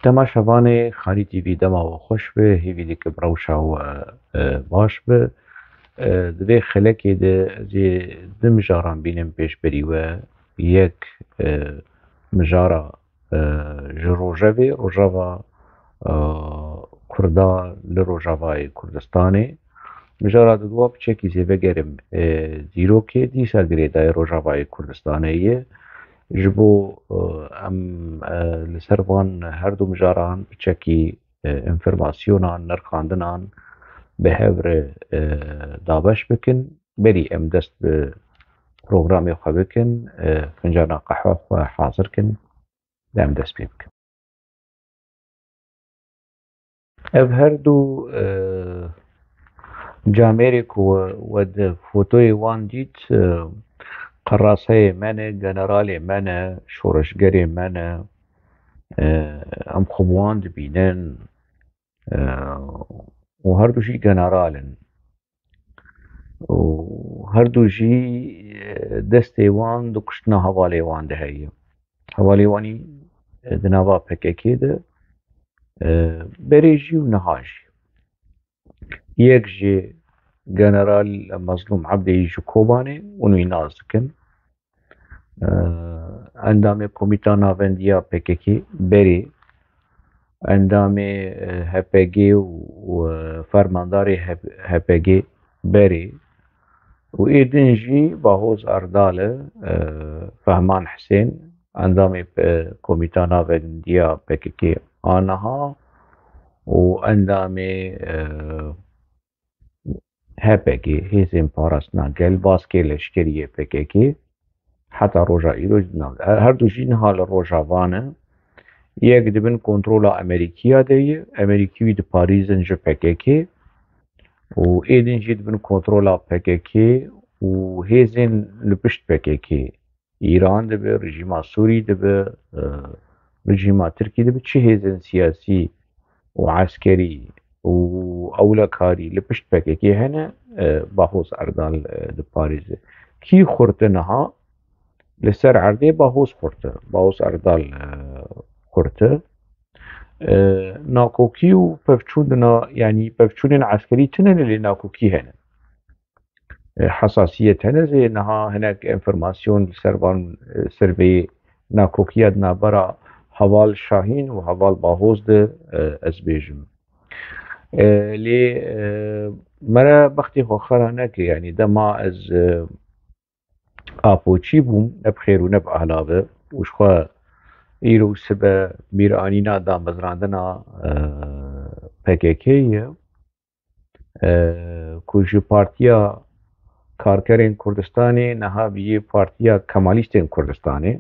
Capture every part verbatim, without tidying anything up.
Temaşevanê Xalî T V, dema we xweş be, hêvî dikim rewşa we, e, baş be. E, di vê xelekê de ez ê du mijaran bînim pêşberî we. Yek, e, mijara, e, ji rojevê, rojeva, e, Kurda li Rojavayê Kurdistanê. Mijara didwa piçekî zêde gerim, e, dîrokê dîsa girêdayî Rojavayê Kurdistanê ye. Ji bo, e, em, e, li ser van her du mijaran piçekî, e, înformasyonan, nirxandinan bi hev re, e, dabeş bikin. Berî em dest bi programê xwe bikin, e, fincana qehwe xwe hazir kin, em dest pê bikin. Ev her du, e, camêrê ku we, we di fotoyê wan dît, e, qeraseyê me ne, generalê me ne, şoreşgerê me ne, e, em xwe bi wan dibînin, e, û her du jî general in. Û her du jî, e, destê wan di kuştina hevalê wan de heye. Hevalê wanî, e, di nava P K K de, e, berê jî û niha jî. Yek jî General Mezlûm Ebdê ji Kobanê, hûn wî nas dikin. E, endamê Komîta Navendiya P K K berê, endamê, e, H P G û, û, e, fermandarê H P G berê û ê din jî Bahoz Erdal e, e, Fehman Hisên, endamê, e, Komîta Navendiya P K K a niha û endamê, e, H P G, Hêzên Parastina Gel, baskê leşkerî yê P K K, heta roja îro jî nav-, her du jî niha li Rojava ne. Yek di bin kontrola Amerîkiya de ye, Amerîkî wî diparêzin ji P K K û ê din jî di bin kontrola P K K û hêzên li pişt P K K. Îran dibe, rejîma Sûrî dibe, e, rejîma Tirkî dibe, çi hêzên siyasî û eskerî û ewlekarî li pişt P K K hene, e, Bahoz Erdal, e, diparêze. Kî xurt e niha? Li ser erdê Bahoz xurt e. Bahoz Erdal, e, xurt e. E, nakokî û pevçûn dina, yanî pevçûnên eskerî tune ne, lê nakokî hene. E, hesasiyet hene, zê niha hinek enformasyon li ser van, e, ser vê nakokiya di navbera heval Şahîn û heval Bahoz de, e, ez bêjim. E, lê, e, me re bextê xwe xera neke, yanî dema ez, e, Apoçî bûm, ne bi xêr û ne bi ala be, û ji xwe îro û sibe bîranîna damezrandina, e, P K K ye. E, ku ji Partiya Karkerên Kurdistanê niha bûye Partiya Kemalîstên Kurdistanê.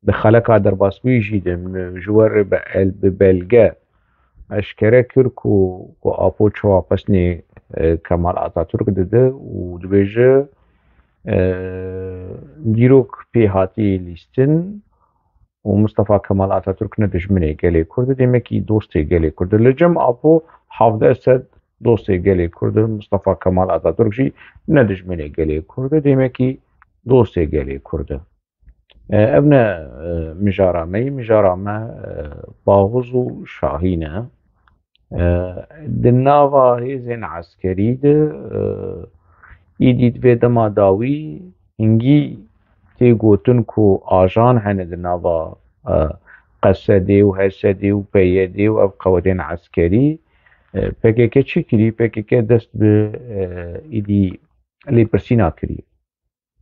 Di xeleka derbasbûyî jî de min ji we re bi el-, bi belge eşkere kir ku, ku Apo çawa pesnê, e, Kemal Atatürk dide û dibêje, e, dîrok pê hatiye lîstin, û Mustafa Kemal Atatürk ne dijminê gelê Kurd e, demekî dostê gelê Kurd e. Li cem Apo hevdeh sed dostê gelê Kurd e, Mustafa Kemal Atatürk jî ne dijminê gelê Kurd e, demekî dostê gelê Kurd e. E, ev ne, e, mijara me ye, mijara me, e, Bahoz û Şahîn e. E, di nava hêzên eskerî de, e, îdî di vê dema dawî hingî tê gotin ku ajan hene di nava, e, Qesedê û Hesedê û P Y D û ev qewetên eskerî, e, P K K çi kirî? P K K dest bi, e, îdî lêpirsîna kirî.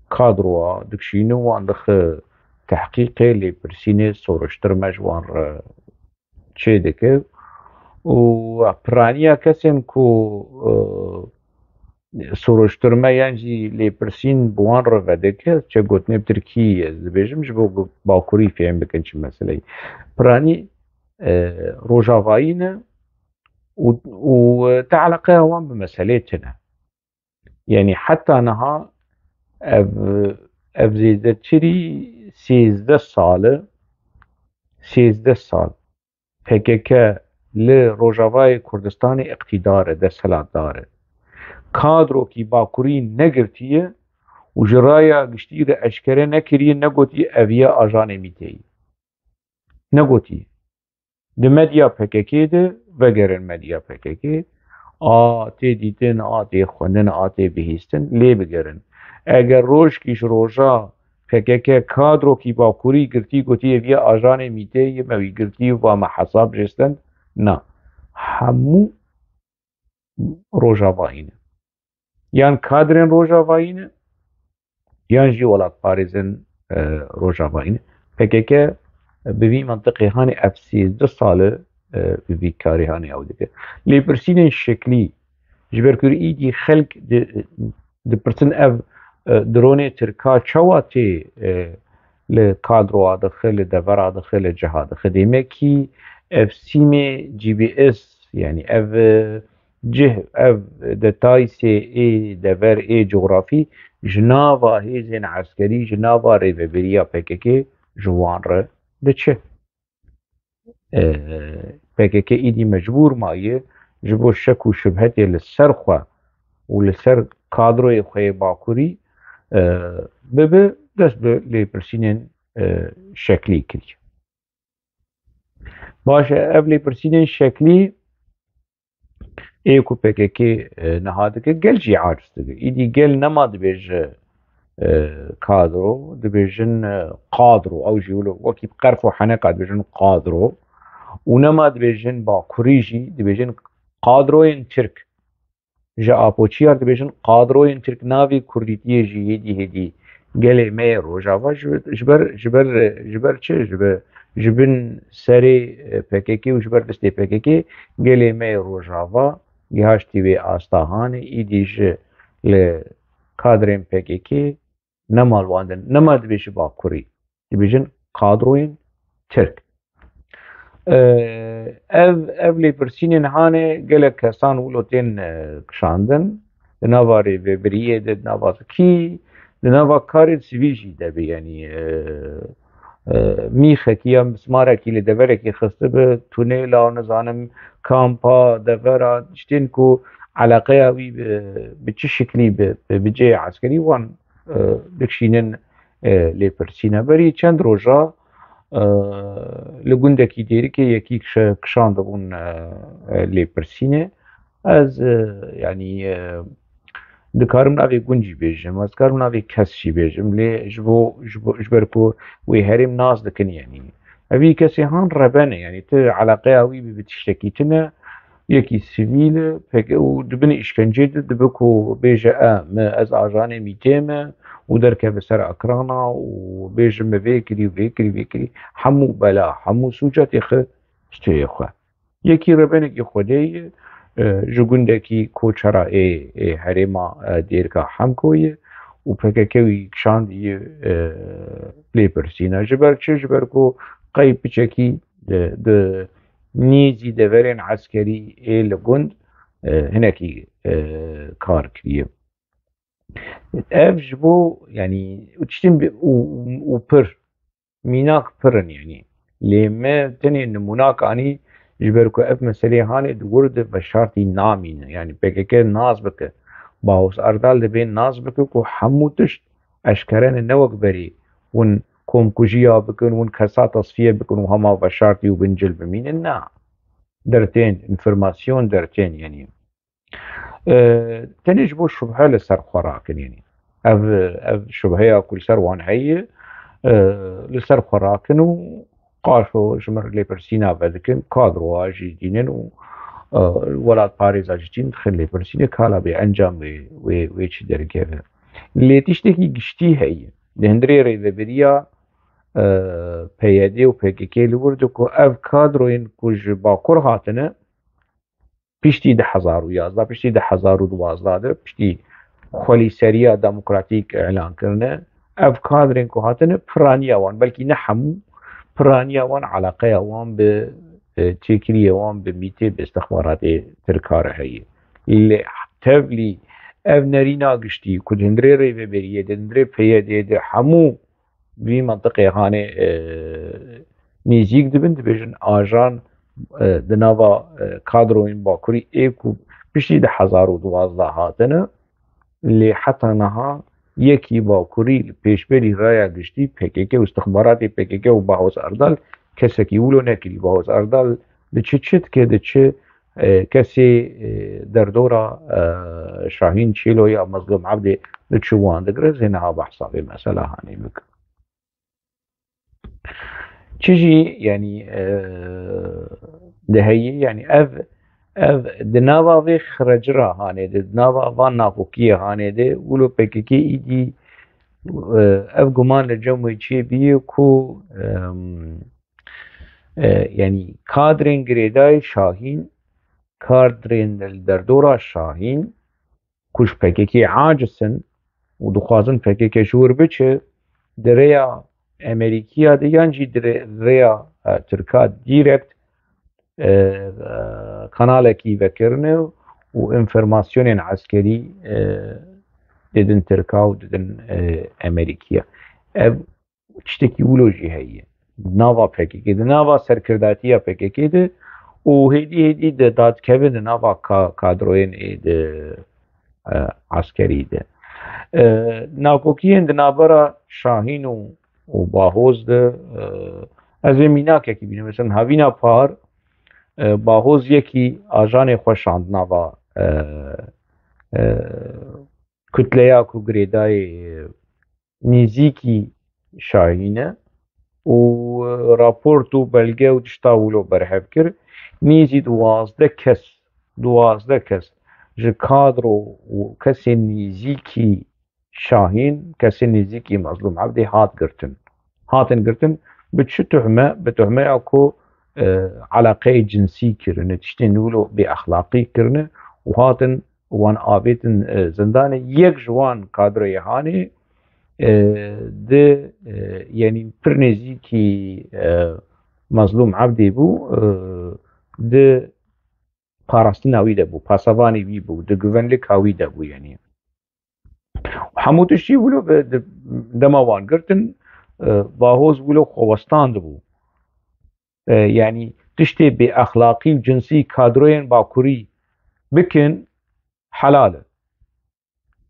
Kadroya dikişîne, wan dixe tehqîqê, lêpirsînê, soruştirme ji wan re çêdike û piraniya kesên ku, e, soruştirme yan jî lêpirsîn bi wan re vedike, çi gotinê bi tirkî ez dibêjim, ji bo ku bakurî fêm bikin çi meseleyê. Piranî, e, rojavayî ne û, û te eleqeya wan bi meselê tune. Yanî heta niha ev, ev zêdetirî sêzdeh sal e, sêzdeh sal P K K li Rojavayê Kurdistanê îqtîdar e, desthilatdar e. Kadrokî bakurî negirtiye û ji raya giştî re eşkere nekiriye, negotiye ev ye ajanê MÎT'ê ye. Negotiye. Di medya P K K de vegerin medya P K K. A tê dîtin, a tê xwendin, a tê bihîstin, lê bigerin. Eger rojkî ji roja P K K kadrokî Bakurî girtî, gotî, "Ev yê ajanê mîtê ye, me wî girtî û va me hesab jê stend." Na. Hemû Rojavayî ne. Yan kadrên Rojavayî ne, yan jî welatparêzên, e, Rojavayî ne. P K K bi vî mentiqê hanê ev sêzdeh sal e, e, bi vî karî hanê ew dike. Lêpirsînên şeklî, ji ber ku îdî xelk di-, dipirsin ev, e, dronê tirka çawa tê, e, li kadroa dixe, li devera dixe, li ciha dixe. Demekî ev sîmê G P S, yanî ev, e, cih, ev detaysê ê dever, ê cografî ji nava hêzên eskerî, ji nava rêveberiya P K K ji wan re diçe. E, P K K îdî mecbûr maye ji bo şek û şibhetê li ser xwe û li ser kadroyê xwe yê Bakurî, e, bibe dest bi lêpirsînên, e, şeklî kiriye. Baş e, ev lêpirsînên şeklî ê ku P K K, e, niha dike, gel jî aciz dike. Îdî gel nema dibêje, e, kadro, dibêjin, e, qadro. Ew jî wilo wekî bi qerf û heneka dibêjin qadro. Û nema dibêjin Bakurî jî, dibêjin qadroyên Tirk. Ji Apo Çiyar dibêjin qadroyên Tirk, navê Kurdîtiyê jî hêdî hêdî gelê me yê Rojava ji, ji ber, ji ber, ji ber çi? Ji ber, ji bin serê, e, P K K û ji ber destê P K K gelê me yê Rojava gihaştî vê asta hanê, îdî ji li kadrên P K K nema li wan din, nema dibêje Bakurî, dibêjin kadroyên Tirk. E, ev, ev lêpirsînên hanê gelek kesan wilo tên, e, kişandin. Di nava rêvebiriyê de, di nava kî, di nava karên sivîl jî de be, yanî, e, e, mîxekî ya mismarekî li deverekî xistibe, tunêla, nizanim, kampa, devera, tiştên ku eleqeya wî bi, bi çi şiklî bi, bi, bi cihê eskerî wan, e, dikişînin, e, lêpirsîne. Berî çend roja, e, li gundekî Dêrikê yekî kişe-, kişandibûn, e, e, lêpirsînê. Ez, e, yanî, e, dikarim navê gund jî bêjim, ez dikarim navê kes jî bêjim, lê ji bo, ji bo, ji ber ku wê herêm nas dikin, yanî. Evî kesê han reben e, yanî tu eleqeya wî bi, bi tiştekî tune, yekî sivîl e, pek û di bin îşkencê de dibe ku bêje, e, me, ez ajanê mîtê me û derkeve ser ekrana û bêje me vê kirî, vê kirî, vê kirî. Hemû bela, hemû sûca têxe stûyê xwe. Yekî rebenekî Xwedê ye, e, ji gundekî Koçera ê, ê herêma, e, Dêrika Hemko ye û P K K wî kişandiye, e, lêpirsîna. Ji ber çi? Ji ber ku qey piçekî di, di nêzî deverên eskerî ê li gund, e, hinekî, e, kar kiriye. Ev ji bo, yanî, û tiştên bi-, û, û, û pir, mînak pir in, yanî. Lê me tenê nimûnak anî, ji ber ku ev meselê hanê di wir de veşartî namîne. Yanî P K K nas bike. Bahos Erdal dibê nas bike ku hemû tişt eşkere ne, ne wek berî hûn komkujiya bikin, hûn kesa tesfiye bikin û hema veşartî û bincil bimînin. Na. Dertên, înformasyon dertên, yanî. E, tenê ji bo şubhe li ser xwe rakin, yanî. Ev, ev şubheya ku li ser wan heye, e, li ser xwe rakin û qaşo ji min lêpirsîna vedikin, kadroa jî dînin û, e, welatparêza jî tînin dixin lêpirsînê, kala bê encam wê, wê, wê çi derkeve. Lê tiştekî giştî heye. Di hundirê rêveberiya, e, P Y D û P K K li wir de ku ev kadroyên ku ji Bakur hatine, piştî du hezar û yazdeh, piştî du hezar û duwazdeh de, piştî xwelîseriya demokratîk îlan kirine, ev kadrên ku hatine, piraniya wan, belkî ne hemû, piraniya wan, eleqeya wan bi, e, çêkiriyê wan bi mîtê, bi istixbaratê tirka re heye. Lê tevlî ev nerîna giştî ku di hundirê rêveberiyê de, di hundirê P Y D'yê de hemû vî mentiqê hanê, e, nêzîk dibin, dibêjin ajan, e, di nava, e, kadroyên Bakurî ê ku piştî du hezar û duwazdeh hatine, lê heta niha yekî Bakurî li pêşberî raya giştî P K K û istixbaratê P K K û Bahos Erdal kesekî wilo nekirî. Bahos Erdal di çi çi dike, di çi, e, kesê, e, derdora, e, Şahîn Çêlo ya Mezlûm Ebdê di çi wan digire, zê niha behsa vê mesela hanê bikim. Çi jî, yanî, e, di heyî, yanî ev, ev di nava vê xrecira hanê de, di nava van nakokiyê hanê de, wilo P K K îdî, e, ev guman li cem wê çêbîye ku, em, e, yanî kadrên girêdayî Şahîn, kadrên li derdora Şahîn, ku ji P K K aciz in û dixwazin P K K ji wir biçe, di rêya Amerîkiya de yan jî di rê-, rêya, e, Tirka direkt, e, e, kanalekî vekirine û înformasyonên eskerî, e, didin Tirka û didin, e, Amerîkiya. Ev tiştekî wilo jî heye. Di nava P K K, di nava serkirdatiya P K K de û hêdî hêdî di dadikevin di nava ka-, kadroyên ê di, e, eskerî de. E, nakokiyên di navbera Şahîn û, û Bahoz de, e, ez ê mînakekî bînim. Mesela havîna par, e, Bahoz yekî ajanê xwe şand nava, e, e, kutleya ku girêdayê, e, nêzîkî Şahîn e û raport û belge û tişta wilo berhev kir. Nêzî duwazdeh kes, duwazdeh kes ji kadro û kesên nêzîkî Şahîn, kesên nêzîkî Mezlûm Ebdê hat girtin. Hatin girtin bi çi tuhme? Bi tuhmeya ku, e, eleqeyê cinsî kirine, tiştên wilo bêexlaqî kirine û hatin wan avêtin, e, zindanê. Yek ji wan kadroyê hanê, e, di, e, yanî pir nêzîkî, e, Mezlûm Ebdê bû, e, di parastina wî de bû, pasavanê wî bû, di guvenlika wî de bû, yanî. Hemû tiştî wilo bi, di, dema wan girtin, e, Bahoz wilo xwe westandibû. E, yanî tiştê bêexlaqî û cinsî kadroyên Bakurî bikin, helal e.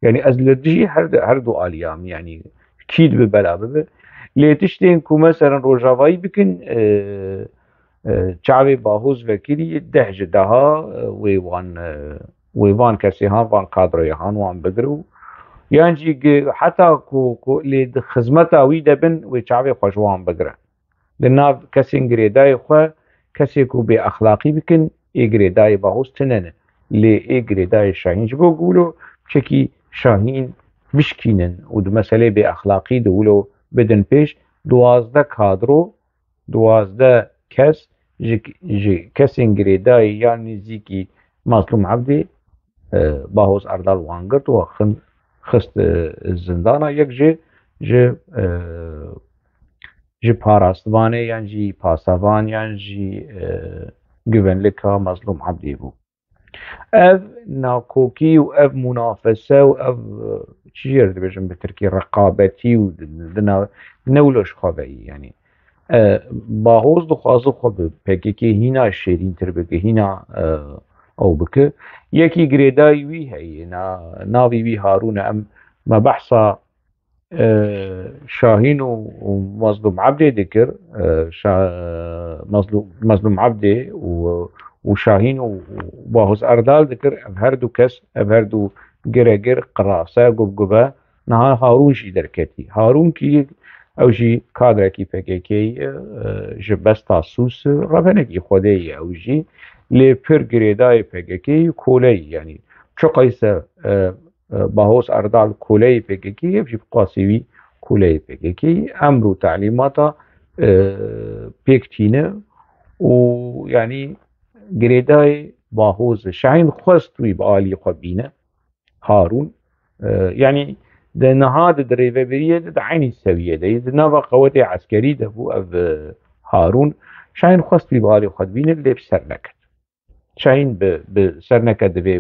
Yanî ez li dijî her, her du aliyam, yanî kî dibe bela bibe. Lê tiştên ku meselen rojavayî bikin, e, e, çavê Bahoz vekirî deh ji deha, e, wê wan, e, wê van kesê han, van kadroyê han wan bigir û yan jî gi-, heta ku, ku lê di xizmeta wî de bin, wê çavê xwe ji wan bigire. Di nav kesên girêdayê xwe, kesê ku bêexlaqî bikin, ê girêdayê Bahoz tune ne. Lê ê girêdayê Şahîn ji bo ku wilo çekî Şahîn bişkînin û di meselê bêexlaqî de wilo bidin pêş, duwazdeh kadro, duwazdeh kes ji, ji kesên girêdayî yan nêzîkî Mazlûm Ebdî, e, Bahoz Erdal wan girt û xin-, xist, e, zindana. Yek jî ji, e, ji parastvanê yan jî pasavan yan jî, e, güvenlika Mazlûm Ebdî bû. Ev nakokî û ev munafese û ev, e, çi jê re dibêjin bi tirkî, reqabetî û di, di nav, ne wilo ji xwe veyî, yanî. E, Bahoz dixwaze xwe bi P K K hîna şêrîntir bike, hîna, e, ew bike. Yekî girêdayî wî heye, na-, navê wî Harûn e. Em, me behsa, e, Şahîn û, û Mazlûm Ebdê dikir. E, Şa-, Mazlûm, Mazlûm Ebdê û, û Şahîn û, û Bahoz Erdal dikir. Ev her du kes, ev her du giregir, qirase, gubgube, niha Harûn jî derketî. Harûn kî, ew jî kadrekî P K K ye, e, ji besta Sûs, revenekî Xwedê ye ew jî. Lê pir girêdayê P K K ye, kole ye, yanî. Çiqayse, e, e, Bahoz Erdal koleyê P K K ye, ev jî bi qasî wî koleyê P K K ye. Emr û telîmata, e, pêk tîne û, yanî, girêdayê Bahoz e. Şahîn xwest wî bi alî xwe bîne. Harûn. E, yanî di niha de, di rêvebiriyê de, di eynî sewiyê de ye. Di nava qewetê eskerî de bû ev, e, Harûn. Şahîn xwest wî bi alî xwe dibîne, lê bi ser neket. Şahîn bi, bi ser neket di vê,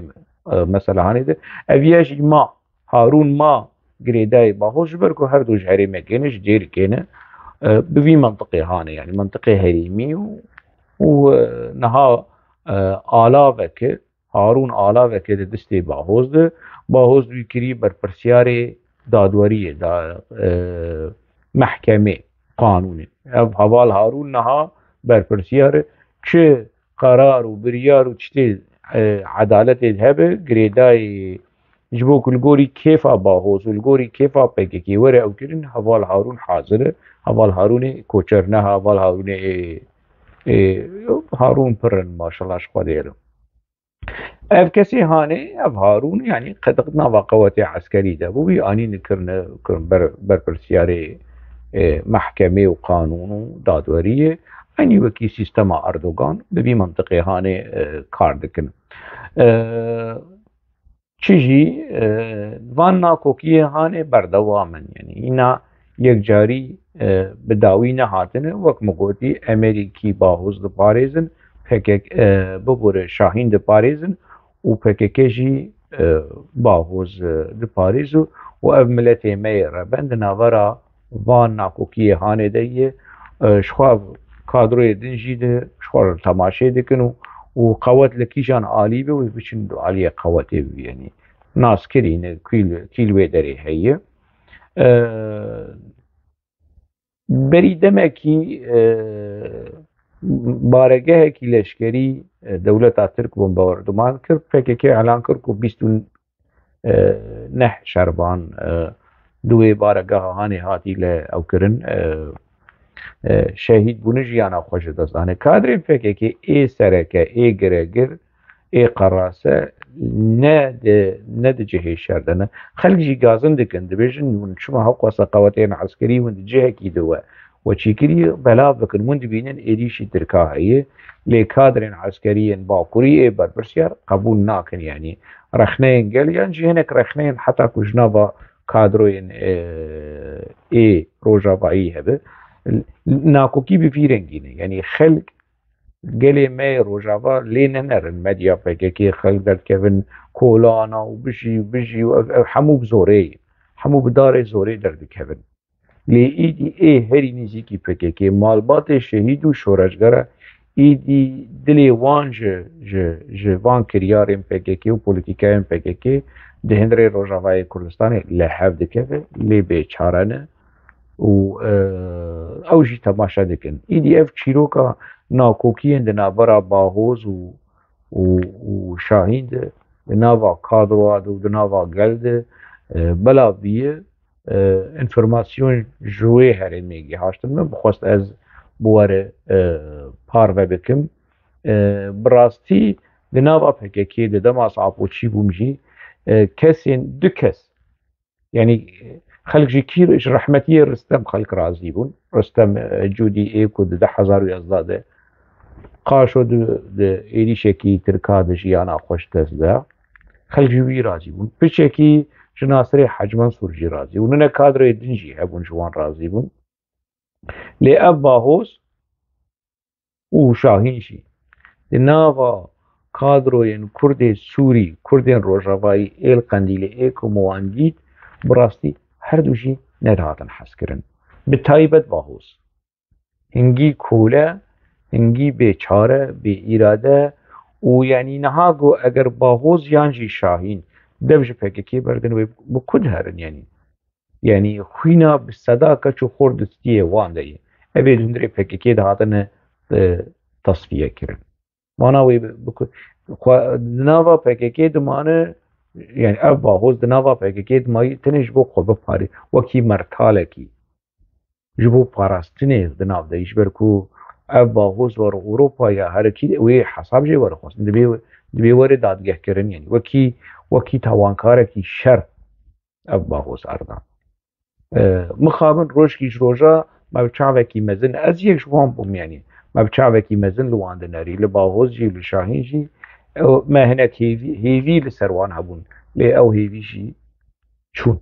e, meselehanê de. Ev ya jî ma, Harûn ma girêdayê Bahoz, ji ber ku her du ji herêmekê ne, ji Dêrikê ne, e, bi vî mentiqê hane, yanî mentiqê herêmî û, û, e, niha, e, alaveke, Harûn alaveke di destê Bahoz de, Bahoz wî kirî berpirsiyarê dadweriyê, da, e, mehkemê, qanûnê. Ev heval Harûn niha berpirsiyar e, çi qerar û biryar û tiştê, e, edaletê hebe, girêdayî ji bo ku li gorî kêfa Bahoz û li gorî kêfa P K K were ew kirin, Heval Harûn hazir e. Heval Harûnê koçer ne, Heval Harûnê ê, ê, Harûn pir in, maşallah, ji Xwedê re. Ev kesê hanê, ev Harûn, yanî qed nava qewetê eskerî de bû, wî anî nikirine, kirin ber, berpirsiyarê, e, mehkemê û qanûn û dadweriyê. Eynî wekî sîstema Erdogan, bi vî mintiqê hanê, e, kar dikin. E, Çi jî, e, van nakokiyê hanê berdewam in. Yanî îna yekcarî, e, bi dawî nehatine. Wek min gotî, em êrî kî Bahoz diparêzin, P K K, e, bibûre Şahîn diparêzin û P K K jî, e, Bahoz, e, diparêz û, û ev miletê me yê reben di navbera van nakokiyê hanê de ye. E, ji xwe kadroyê din jî di, ji xwe re temaşe dikin û, û qewet li kîjan alî be, wê biçin di aliyê qewetê bibînin. Naskirî ne, kî li, kî li wê derê heye. E, Berî demekî, e, baregehekî leşkerî, e, dewleta Tirk bombewerduman kir. P K K elan kir ku bîst û neh şervan, e, di wê baregeha hanê hatî li ew kirin, e, e, şehîd bûne, jiyana xwe ji dest dane. Kadrên P K K ê sereke, ê giregir, ê qerase ne di, ne di cihê şer de ne. Xelk jî gazin dikin, dibêjin, hûn çima hewqasa qeweteyên eskerî hûn di cihekî di we, we çêkirî belav bikin. Hûn dibînin êrîşî Tirka heye, lê kadrên eskerî yên Bakurî ê berpirsiyar qebûl nakin, yanî rexneyên gel yan jî hinek rexneyên heta ku ji nava kadroyên, e, ê Rojavayî hebe. Nakokî bi vî rengî ne. Yanî xelk, gelê me yê Rojava lê nenerin. Medya P K K, xelk derdikevin kolana û bijî, bijî û ev, ev hemû bi zorê ye. Hemû bi darê zorê derdikevin. Lê îdî ê herî nêzîkî P K K, malbatê şehîd û şoreşgera, îdî dilê wan ji, ji, ji van kiryarên P K K û polîtîkayên P K K di hundirê Rojavayê Kurdistanê li hev dikeve, lê bêçare ne û, e, ew jî temaşe dikin. Îdî ev çîroka nakokiyên di navbera Bahoz û, û, û Şahîn de, di nava kadroya de û di nava gel de, e, belav bûye. E, enformasyon ji wê herêmê gihaştin min, bixwest ez bi we re, e, parve bikim. E, bi rastî di nava P K K de dema Sapo çî bûm jî, e, kesên, du kes, yanî, e, xelk ji kî, ji rehmetiyê Ristem xelk razî bûn. Ristem, e, Cûdî ê ku di du hezar û yazdeh de Qaşo di, di êrîşekî Tirka de jiyana xwe ji dest da. Xelk ji wî razî bûn. Piçekî ji Nasirê Hec Mensûr jî razî bûn. Hine kadreyê din jî hebûn, ji wan razî bûn. Lê ev Bahoz û Şahîn jî di nava kadroyên Kurdê Sûrî, Kurdên Rojavayî ê li Qendîlê ê ku min wan dît, bi rastî her du jî nedihatin hezkirin. Bi taybet Bahoz. Hingî kole, hingî bêçare, bêîrade û, yanî, niha got eger Bahoz yan jî Şahîn dev ji P K K berdin, wê bi ku diherin, yanî? Yanî xwîna bi seda keç û xort di stiyê wan de ye. Ev ê li hundirê P K K dihatine, e, tasfiye kirin. Mana wê bi, bi ku, xwe di nava P K K dimane, yanî ev Bahoz di nava P K K dimayî tenê ji bo xwe biparê, wekî mertalekî. Ji bo parastinê di nav de, ji ber ku ev Bahoz were Ewropa ya herekî wê hesab jê were xwestin. Dibê, dibê were dadgehkirin, yanî wekî, wekî tawankarekî şer ev Bahoz erdan. E, mixabin rojkî ji roja me bi çavekî mezin, ez yek ji wan bûm, yanî me bi çavekî mezin li wan dinerî, li Bahoz jî, li Şahîn jî, ew, me hinek hêvî, hêvî li ser wan hebûn. Lê ew hêvî jî çûn.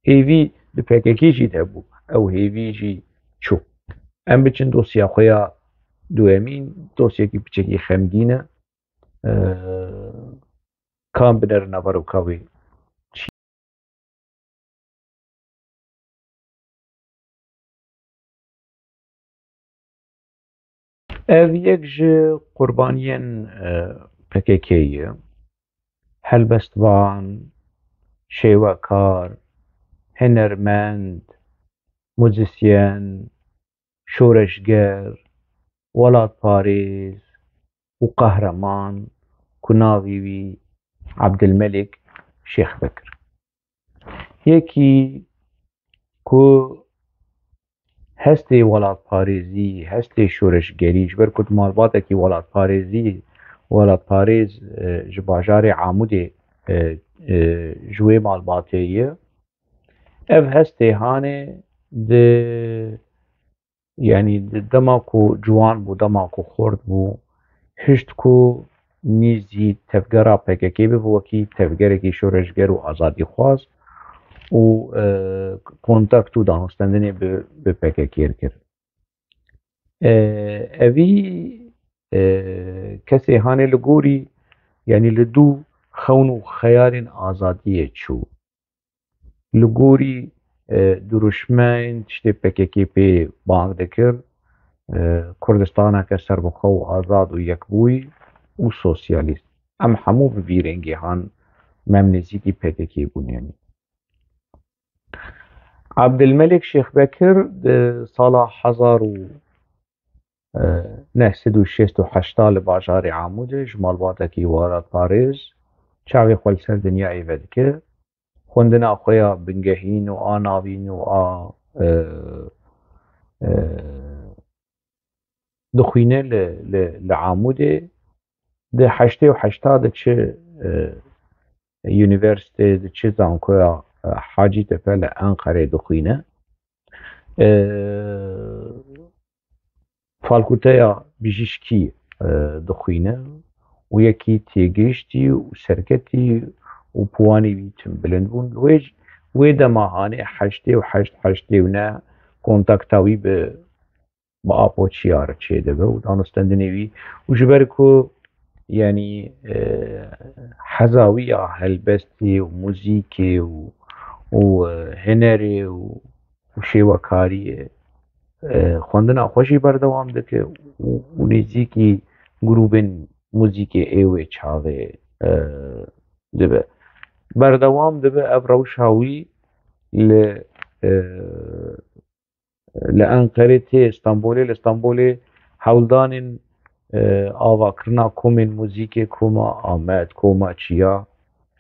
Hêvî di P K K jî de bû. Ew hêvî jî çû. Em biçin dosya xwe ya duyemîn, dosyekî piçekî xemgîn e. Ee, Kan binerin nava roka wê. Ev yek ji qurbaniyên, e, P K K ye. Helbestvan, şêwekar, hunermend, muzîsyen, şoreşger, welatparêz, û qehreman ku navê wî Ebdilmelek Şêx Bekir. Yekî ku hestê welatparêzî, hestê şoreşgerî, ji ber ku tu malbatekî welatparêzî, welatparêz, e, ji bajarê Amûdê, e, e, ji wê malbatê ye. Ev hestê hanê di, yanî di dema ku ciwan bû, dema ku xort bû, hişt ku nîzî tevgera P K K bibe wekî tevgerekî şoreşger û azadîxwaz û, e, kontakt û danûstendinê bi, bi P K K kir. E, evî, e, kesê hanê li gorî, yanî li dû xewn û xeyalên azadiyê çû. Li gorî, e, dirûşmeyên tiştê P K K pê bang dikir, e, Kurdistaneke serbixwe û azad û yekbûyî û sosyalîst. Em hemû bi vî rengê han, me em nêzîkî P K K bûn, yanî. Ebdilmelek Şêx Bekir di sala hezar û neh sed û şêst û heşt li bajarê Amûdê ji malbatekî welatparêz çavê xwe li ser dinyayê vedike. Xwendina xwe ya bingehîn û a navîn û a, e, e, dixwîne li, li, li Amûdê. Di heştê û heşta diçe, e, unîversîtê, diçe zankoya, e, Hacîtepe li Enqerê dixwîne. E, Fakulteya bijîşkî, e, dixwîne û yekî têgihiştî û serketî û puwanê wî tim bilind bûn. Li wê, wê dema hanê heştê û heşt, heştê û neh kontakta wî bi, bi Apo Çiyar çêdibe û danûstendinê wî û ji ber ku, yanî, e, heza wî ya helbestê û muzîkê û, û, e, hunerê û û şêwekariyê, e, xwendina xwe jî berdewam dike û, û nêzîkî grûbên muzîkê ê wê çaxê, e, dibe. Berdewam dibe ev rewşa wî li, e, li Enqerê tê Stenbolê, li Stenbolê hewldanên, e, avakirina komên muzîkê, koma Amed, koma Çiya,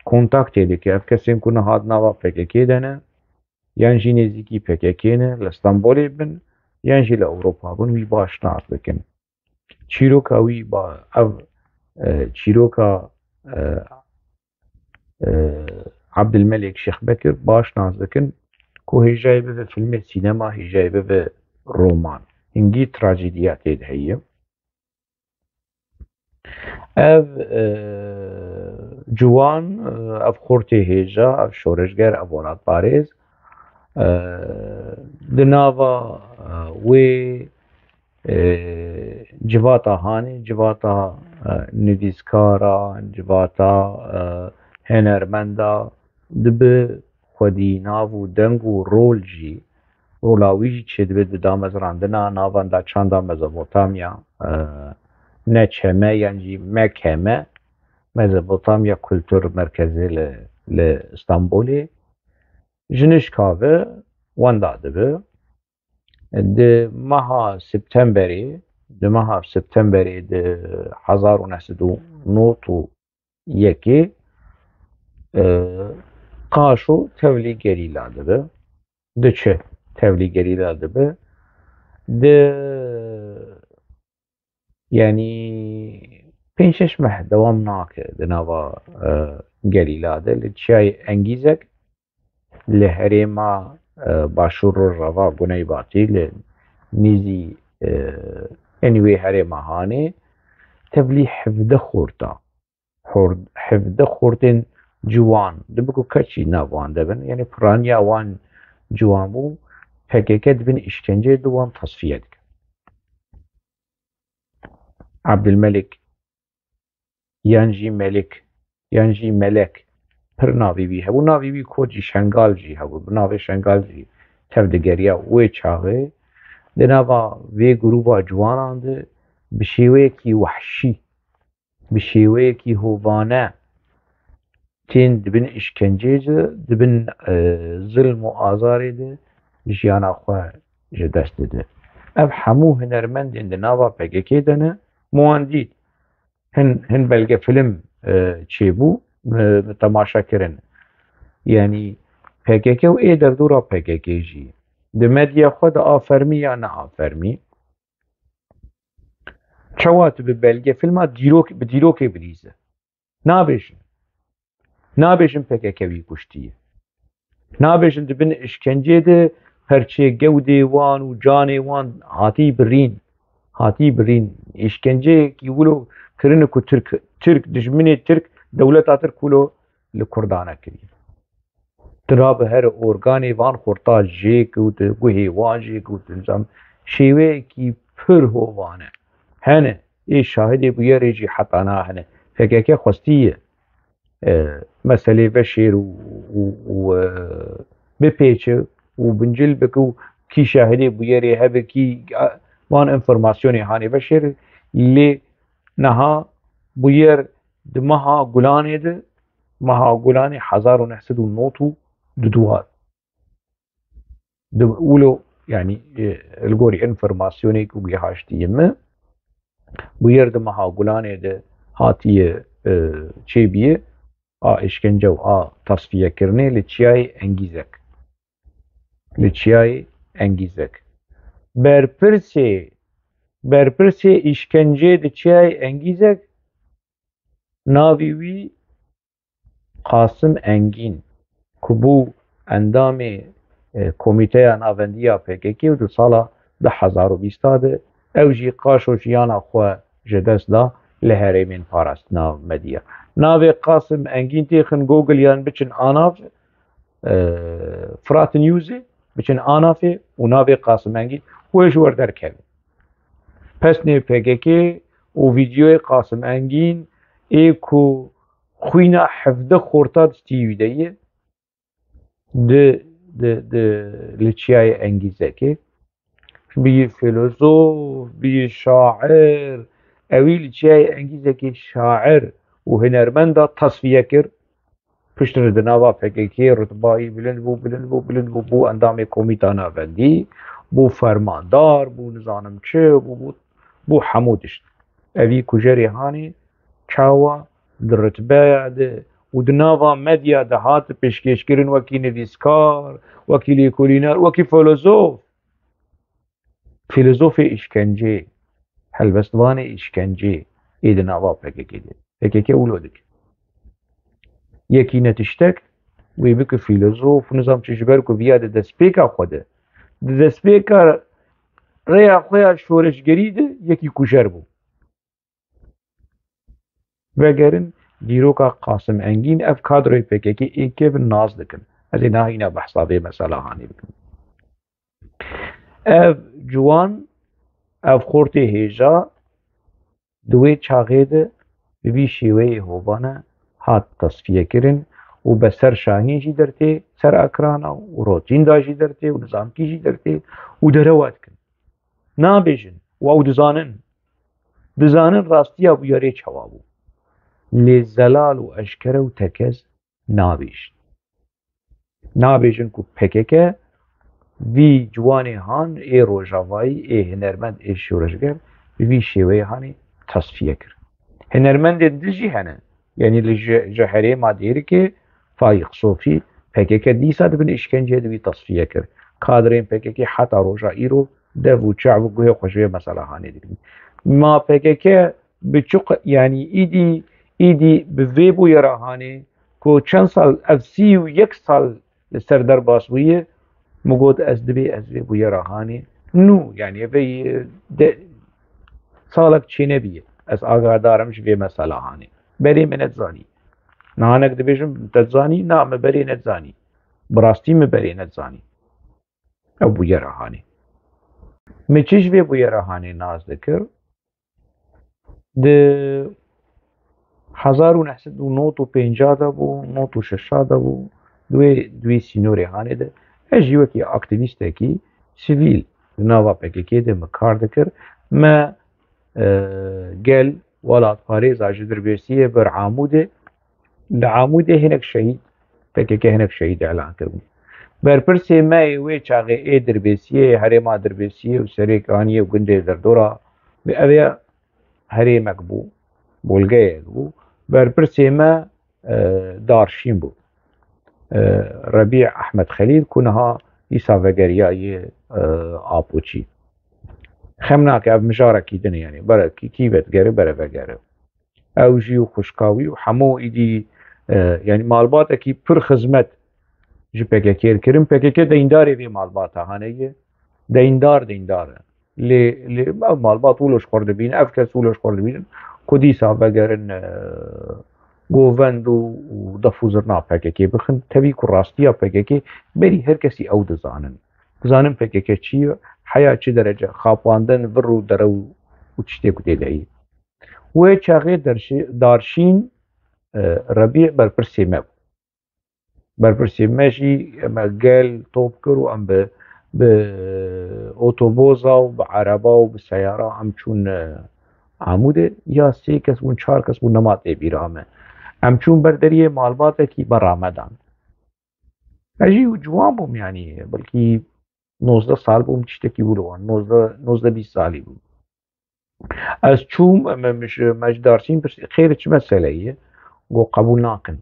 kontaktê dike. Ev kesên ku niha di nava P K K de ne, yan jî nêzîkî P K K ne, li Stenbolê bin, yan jî li Ewropa bin, wî baş nas dikin. Çîroka wî ba-, ev, e, çîroka, e, e, Ebdilmelek Şêx Bekir baş nas dikin, ku hêjayê bibe filmê sînema, hêjayê bibe roman. Hingî trajediya tê de heye. Ev, e, ciwan, e, ev xortê hêja, ev şoreşger, ev welatparêz, e, di nava, e, wê, e, civata hanê, civata, e, nivîskara, civata, e, hunermenda dibe xwedî nav û deng û rol jî, rola wî jî çêdibe di damezrandina navenda çanda Mezopotamya, e, ne çeme yan jî mekeme, Mezopotamya Kultur Merkezi li, li Stenbolê. Ji nişka ve wenda dibe. Di meha Septemberê, di meha Septemberê di hezar û neh sed û nod û yekê, e, qaşo tevlî gerîla dibe. Diçe tevlî gerîla dibe. Di, yanî pênc şeş meh dewam nake di nava, e, gerîla de. Li çiyayê Engîzek, li herêma, e, başûr rojava Guneybatî, li nîzî, e, enî wê herêma Hanê, tevlî hevdeh xorta, hor-, hevdeh xortên ciwan, dibe ku keç jî nav wan de bin, yanî piraniya wan ciwan bû, P K K dibin îşkenceyê, di wan tasfiye dike. Ebdilmelik, yan jî Melik, yan jî Melek, pir navê wî hebû. Navê wî kot jî Şengal jî hebû. Bi navê Şengal jî tevdigeriya wê çaxê. Di nava vê grûba ciwanan de bi şêweyekî wehşî, bi şêweyekî hovane tên dibin îşkenceyê de, dibin, e, zilm û azarê de jiyana xwe ji dest dide. Ev hemû hunermendên di nava P K K de ne, me wan dît. hin, hin belgefilm, e, çêbû, e, temaşe kirin. Yanî P K K û ê derdora P K K jî di medya xwe de a fermî ya ne a fermî. Çawa tu bi belgefilma dîrok, bi dîrokê bilîze? Nabêjin. Nabêjin P K K wî kuştiye. Nabêjin di bin îşkencê de perçê gewdê wan û canê wan hatî birîn. Hatî birîn. Îşkenceyekî wilo kirine ku Tirk, Tirk, dijminê Tirk, dewleta Tirk wilo li Kurdan e kiriye. Tu nabe here organê van xurta jêkewtin, guhê wan jêkewtin, zam şêweyekî pir hovane. Hene, ê şahidê bûyerê jî heta na hene. P K K xwestiye, e, meselê veşêr û, û, û, e, bipêçe û bincil bike û kî şahidê bûyerê hebe, kî, a, van informasyonê hanê veşêr. Lê niha bûyer di meha Gulanê de, meha Gulanê hezar û neh sed û nod û du de, wilo, yanî, e, li gorî informasyonê ku gihaştiye min, bûyer di meha Gulanê de hatiye, e, çêbiye, a îşkence û a tasfiyekirinê li Çiyayê Engîzek. Li Çiyayê Engîzek. Berpirsê, berpirsê îşkencê di Çiyayê Engîzek, navê wî Qasim Engîn, ku bû endamê, e, Komîteya Navendî ya P K K û di sala du hezar û bîst de ew jî qaşo jiyana xwe ji dest da li herêmên parastina medya. Navê Qasim Engîn têxin Google yan biçin anav, e, Fırat News'ê, biçin anafê û navê Qasim Engîn wê ji we derkeve. Pesnê P K K û vîdyoyê Qasim Engîn ê ku xwîna hevdeh xorta distî wî de ye, di, di, di, li Çiyayê Engîzekê. Bî filozof, bî şair, ewî li Çiyayê Engîzekê şair û hunermenda tasfiye kir. Piştre di nava P K K rutbayî bilind bû, bilind bû, bilind bû, bû endamê Komîta Navendî, bû fermandar, bû nizanim çi, bû, bû, bû hemû tişt. Evî kujerê hanê çawa di rutbeya de û di nava medya de hat pêşkêşkirin wekî nivîskar, wekî lêkolîner, wekî filozof. Filozofê îşkencê, helbestvanê îşkencê ê di nava P K K de. P K K wilo dike. Yekî ne tiştek, wê bike filozof, nizam çi, ji ber ku viya di destpêka xwe de, di destpêka rêya xwe ya şoreşgerî de yekî kujer bû. Vegerin dîroka Qasim Engîn, ev kadroyê P K K ê kevin nas dikin. Ez ê nahîna behsa vê mesela hanê bikim. Ev ciwan, ev xortê hêja di wê çaxê de bi vî şêweyê hovane hat tasfiyekirin û Beser Şahîn jî dertê ser ekrana û Rotînda jî dertê û nizamkî jî dertê û derewa dikin. Nabêjin û ew dizanin. Dizanin rastiya bûyerê çawa bû. Lê zelal û eşkere û tekez nabêjin. Nabêjin ku P K K vî ciwanê han ê rojavayî, ê hunermend, ê şoreşger bi vî şêweyê hanê tasfiye kir. Hunermendên din jî hene. Yanî li ji, ji herêma Dêrikê Faîq Sofî P K K dîsa di bin îşkenceyê de wî tasfiye kir. Kadrên P K K heta roja îro dev û çav û guhê xwe ji vê mesela hanê dikin. Ma P K K bi çi qe-, yanî îdî, îdî bi vê bûyera hanê ku çend sal, ev sî û yek sal li ser derbas bûye, min got, ez dibê ez vê bûyera hanê nû, yanî vê, e, de, salek çênebîye. Ez agahdar im ji vê mesela hanê. Berê min nedizanî. Nihanek dibêjim, te dizanî? Na, min berê nedizanî. Bi rastî min berê nedizanî. Ew bûyera hanê. Min çi ji vê bûyera hanê nas dikir? Di hezar û neh sed û nod û pênca de bû, nod û şeş de bû, di wê, di wê sînorê hanê de, ez jî wekî aktîvîstekî sivîl di nava P K K de min kar dikir. Me, e, gel welatparêza ji Dirbêsiyê bir Amûdê, li Amûdê hinek şehîd, P K K hinek şehîd îlan kiribû. Berpirsê me yê wê çaxê ê Dirbêsiyê, herêma Dirbêsiyê û Serêkaniyê û gundê derdora, bi ev ya herêmek bû. bolgeyek bû. Berpirsê me e, Darşîn bû. E, Rebî Ehmed Xelîl ku niha dîsa vegeriyaye e, Apoçî. Xem nake, ev mijarekî din e, yanî bere kî, kî vedigere, bere vegere. Ew jî û xwişka wî û hemû îdî e, yanî malbatekî pir xizmet ji P K K kirin. P K K deyndarê vê malbata hane ye. Deyndar, deyndar e. Lê, lê ev malbat wilo ji xwe re dibînin, ev kes wilo ji xwe re dibînin ku dîsa vegerin e, govend û, û def û zirna P K K bixin. Tevî ku rastiya P K K berî her kesî ew dizanin. Dizanin P K K çi ye, heya çi derece, xapandin, vir û dere û, û tiştê ku tê de ye. Wê çaxê derşî-, Darşîn e, Rebî berpirsê me bû. Berpirsê me jî me gel top kir û em bi, bi otoboza û bi ereba û bi seyara em çûn e, Amûdê. Ya sê kes bûn, çar kes bûn, nema tê bîra me. Em çûn ber deriyê malbatekî, berra me dan. Ez jî ciwan bûm, yanî belkî nozdeh sal bûm, tiştekî wilo, nozdeh, nozdeh bîst salî bûm. Ez çûm, me, me ji, me ji Darşîn pirsî, "Xêr, çi mesele ye?" Got, "Qebûl nakin.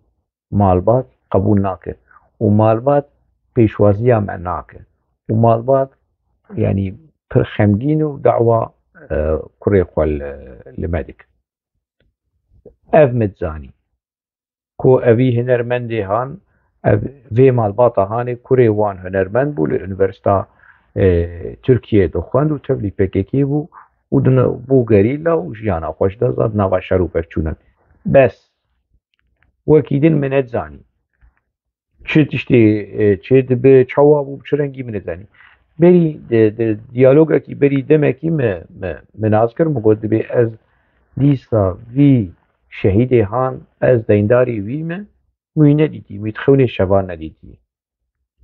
Malbat qebûl nake. Û malbat pêşwaziya me nake. Û malbat, yanî, pir xemgîn û dawa e, kurê xwe li, li me dike." Ev min dizanî ku evî hunermendê han, ev, vê malbata hanê kurê wan hunermend bû, li Unîversîta e, Tirkiyeyê dixwend û tevlî P K K bû û din bû gerîla û jiyana xwe ji dest da di nava şer û pevçûnan. Bes wekî din min nedizanî. Çi tiştê e, çê dibe, çawa bû, bi çi rengî, min nedizanî. Berî di, di diyalogekî berî demekî min, min, min nas kir, min got, "Dibê ez dîsa vî şehîdê han, ez deyndarê wî me, min wî nedîtî, min wî di xewnê şevan nedîtî."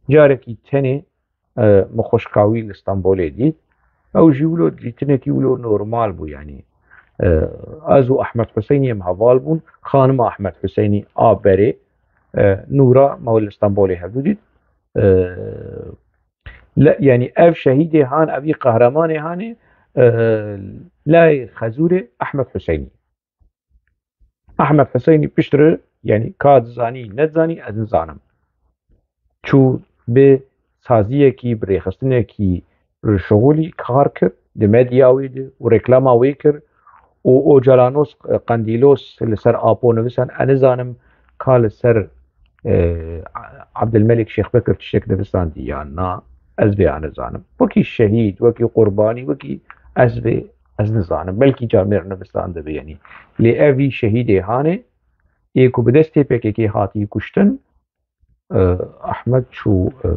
Carekî tenê e, min xwişka wî li Stenbolê dît. Ew jî wilo dîtinekî wilo normal bû, yanî. E, ez û Ehmed Huseynî em heval bûn. Xanima Ehmed Huseynî a berê, e, Nûra, me li Stenbolê hevdû dît. E, le, yanî ev şehîdê han, evî qehremanê hanê, e, layê Xezûrê Ehmed Huseynî. Ehmed Huseynî piştre, yanî ka dizanî, nedizanî, ez nizanim. Çû bi saziyekî, bi rêxistinekî şixulî kar kir, di medya wê de û reklama wê kir û Ocalanos, Qendîlos li ser Apo nivisan, ez nizanim ka li ser e, Abdulmelik Şêxbekir tiştek nivîsandî yan na, ez vê nizanim. Wekî şehîd, wekî qurbanî, wekî ez vê, ez nizanim. Belkî camêr nivîsandibe, yanî. Lê ev vî şehîdê hanê, ê ku bi destê P K K hatî kuştin, e, Ahmed çû, e,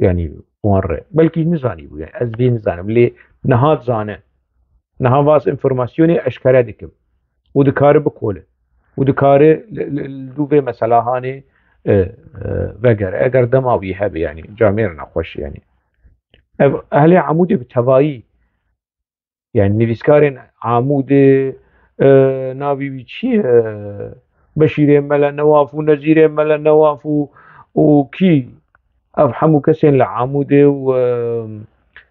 yanî wan re. Belkî nizanî bû, yanî ez vê nizanim. Lê niha dizane. Niha vaz informasyonê eşkere dikim û dikare bikole û dikare li, li, li dû vê mesela hanê, e, e, vegere. Eger dema wî hebe, yanî camêr nexweş, yanî. Ev ehlê Amûdê bi tevayî, yanî nivîskarên Amûdê, e, navî wî çi ye? Beşîrê Mele Newaf û Nezîrê Mele Newaf û, û kî? Ev hemû kesên li Amûdê û, e,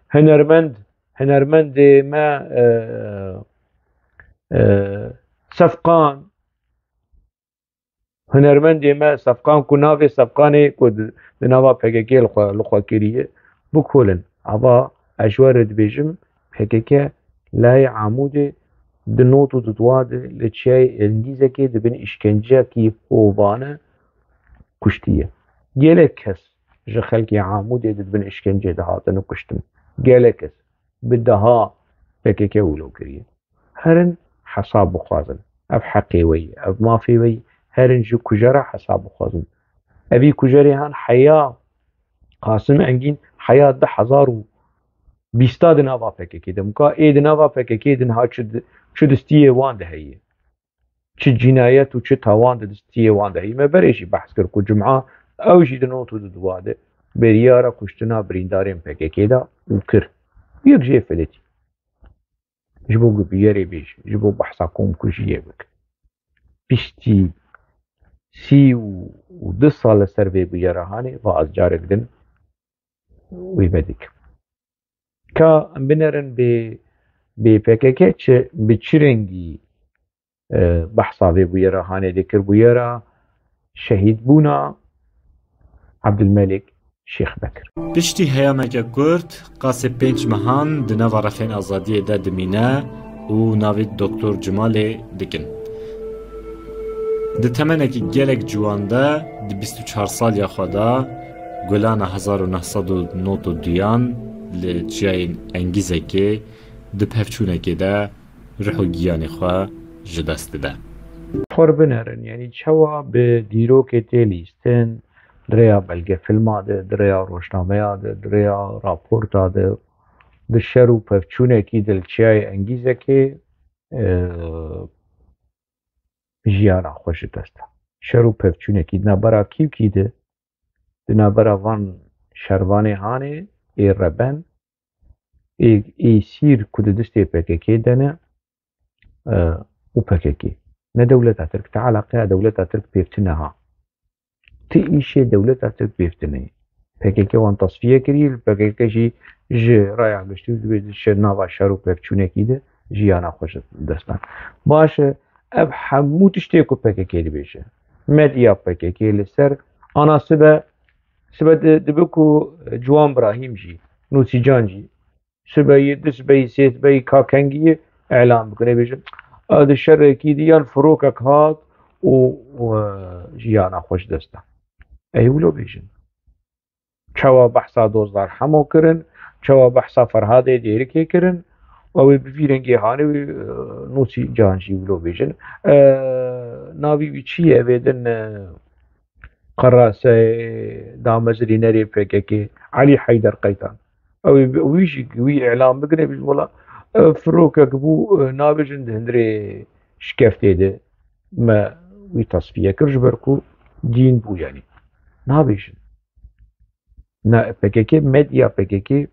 hunermend, hunermendê me, e, e, Sefqan, hunermendê me Sefqan, ku navê Sefqanê ku di, di nava P K K li xwe, li xwe kiriye, bikolin. Ava ez ji we re dibêjim, P K K layê Amûdê di not û di dua de li çiyayê Îngîzekê di bin îşkenceyekî hovane kuştiye. Gelek kes ji xelkê Amûdê di bin îşkencê de hatine kuştin. Gelek kes bi deha P K K wilo kiriye. Herin hesab bixwazin. Ev heqê we ye, ev mafê we ye. Herin ji kujera hesab bixwazin. Evî kujerê han heya Qasim Engîn heya du hezar û bîsta di nava P K K de. Muka ê di nava P K K de niha çi di, çi di stiyê wan de heye? Çi cînayet û çi tawan di stiyê wan de heye? Me berê jî behs kir ku cuma ew jî di not û di dua de beriyara kuştina birîndarên P K K de û kir. Yek jê filetî. Ji bo ku bûyerê bêje, ji bo behsa komkujiyê bike. Piştî sî û du sal li ser vê bûyera hanê, va ez carek din wê vedikim. Ka em binerin bê, bê P K K çi, bi çi rengî e, behsa vê bûyera hanê dikir, bûyera şehîdbûna Ebdilmelik Şêx Bekir. Piştî heyameke kurt, qasê pênc mehan di nava refên azadiyê de dimîne û navê Doktor Cimalê dikin. Di temenekî gelek ciwan de, di bîst û çar saliya xwe de, Gulana hezar û neh sed û nod û duyan li çiyayên Engîzekê di pevçûnekê de ruh û giyanê xwe ji dest dide. Xwe binerin, yanî çawa bi dîrokê tê lîstin, di rêya belgefilma de, di rêya rojnameya de, di rêya raporta de, di şer û pevçûnekî de li çiyayê Engîzekê, e, jiyana xwe ji dest da. Şer û pevçûnekî di navbera kî û kî de, di navbera van şervanê hanê ê reben, ê, ê sîr ku di destê P K K de ne, e, û P K K. Ne dewleta Tirk, te eleqeya dewleta Tirk pêv tine ha. Ti îşê dewleta Tirk pêv tine. P K K wan tasfiye kirî, P K K jî ji raya giştî dibê şer nava şer û pevçûnekî de jiyana xwe ji dest dan. Baş e, ev hemû tiştê ku P K K dibêje. Medya P K K li ser ana sibe, sibe di, dibe ku Ciwan Birahîm jî, Nûsîcan jî, sibeyî, du sibeyî, sê sibeyî ka kengiyê elan bikin. Ê bêjin, ew di şerekî de yan firokek hat û, û, e, jiyana xwe ji dest da. Ey wilo bêjin. Çawa behsa Dozdar Hemo kirin, çawa behsa Ferhadê Dêrikê kirin, ew ê bi vî rengê hanê wî, e, Nûsîcan jî wilo bêjin. E, navî wî çi ye? Vê din, e, Qeraseyê damezrînerê P K K, Elî Heyder Qeytan. Ew ê bi-, wî jî, wî îlan bikine, bî wela, e, firokek bû, e, nabêjin di hundirê şikeftê de me wî tasfiye kir, ji ber ku dîn bû, yanî. Nabêjin. Na, P K K, medya P K K,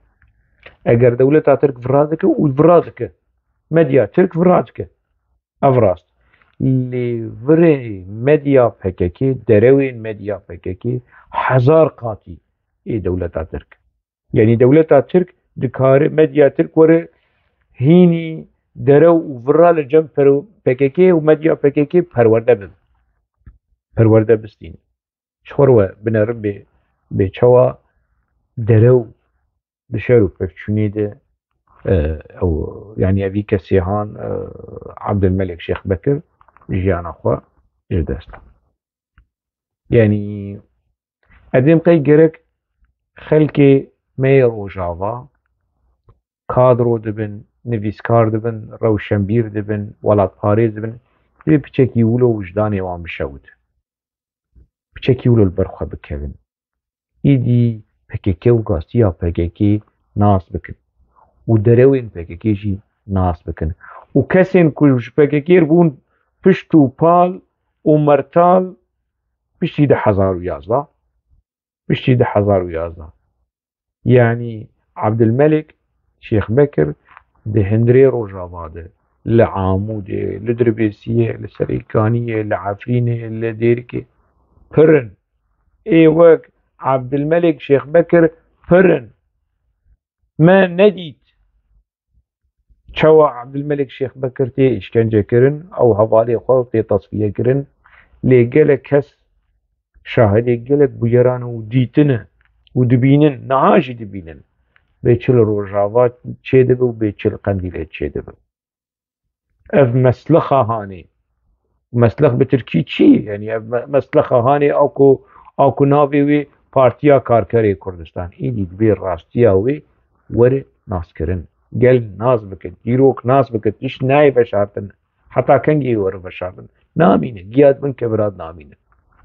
eger dewleta Tirk vira dike û vira dike, medya Tirk vira dike. Ev rast. Lê virê medya P K K, derewên medya P K K hezar qatî ê dewleta Tirk. Yanî dewleta Tirk dikare, medya Tirk were hînî derew û vira li cem per-, P K K û medya P K K perwerde bin. Perwerde bistîn. Ji xwe re we binerin bê, bê çawa derew di şer û pevçûnê de, e, ew, yanî evî kesê han, e, Abdulmelek Şêx Bekir jiyana xwe ji dest da. Yanî edêm qey gerek xelkê me yê Rojava kadro dibin, nivîskar dibin, rewşenbîr dibin, welatparêz dibin, divê piçekî wilo wijdanê wan bişewit. Piçekî wilo li ber xwe bikevin. Îdî P K K û gastiya P K K nas bikin. Û derewên P K K jî nas bikin. Û kesên ku ji P K K re bûn pişt û pal û mertal piştî du hezar û yazdeh, piştî du hezar û yazdeh. Yanî Abdulmelik Şêx Bekir di hundirê Rojava de, li Amûdê, li Dirbêsiyê, li Serêkaniyê, li Efrînê, li Dêrikê pir in. Ê wek Abdulmelik Şêx Bekir pir in. Me nedît çawa Abdulmelik Şêx Bekir tê îşkence kirin, ew hevalê xwe tê tasfiye kirin. Lê gelek kes şahidê gelek bûyeran û dîtine û dibînin, niha jî dibînin. Bê çi li Rojava çêdibe û bê çi li Qendîlê çêdibe. Ev meslixa hanê. Meslix bi tirkî çi? Yanî ev me-, meslixa hanê a ku, a ku navê wê Partiya Karkerê Kurdistan. Îdî divê rastiya wê were naskirin. Gel nas bike, dîrok nas bike, tişt nayê veşartin. Heta kengê were veşartin. Namîne, giya di bin kevira de namîne.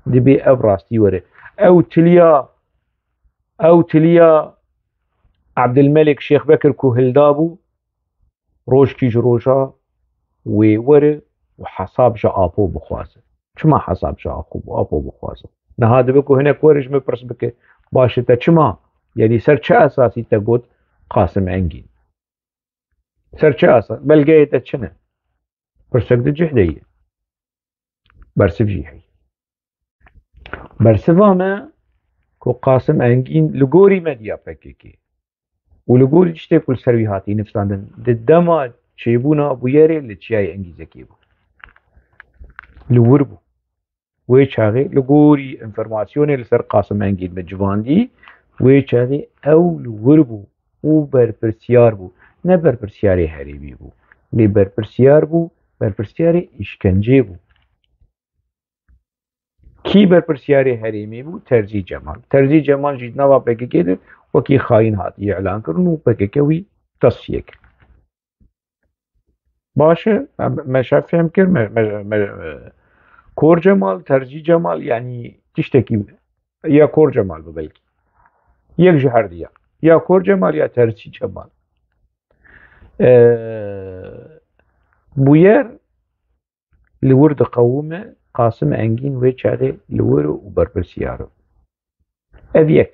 Divê ev rastî were. Ew tiliya, ew tiliya Abdulmelik Şêx Bekir ku hilda bû, rojkî ji roja wê were û hesab ji Apo bixwaze. Çima hesab ji Apo, Apo bixwaze? Niha dibe ku hinek were ji min pirs bike, baş e te çima? Yanî ser çi esasî te got Qasim Engîn? Ser çi esas? Belgeyê te çi ne? Pirsek di cih de ye. Bersiv jî heye. Bersiva me ku Qasim Engîn li gorî medya P K K û li gorî tiştê ku li ser wî hatî nivîsandin, di dema çêbûna bûyerê li çiyayê Engîzekê bû. li wir bû. Wê çaxê li gorî înformasyonê li ser Qasim Engîn bi civandî, wê çaxê ew li wir bû û berpirsiyar bû. Ne berpirsiyarê herêmî bû. Lê berpirsiyar bû, berpirsiyarê îşkencê bû. Kî berpirsiyarê herêmê bû? Terzî Cemal. Terzî Cemal jî di nava P K K de wekî xayîn hatiye îlan kirin û P K K wî tesfiye kir. Baş e, em, me şev fêm kir, me, me, me, e, Kor Cemal, Terzî Cemal, yanî tiştekî ya Kor Cemal bi belkî. Yek ji her diya. Ya Kor Cemal ya Terzî Cemal. E, Bûyer li wir diqewime, Qasim Engîn wê çaxê li wir û berpirsiyar o. Ev yek.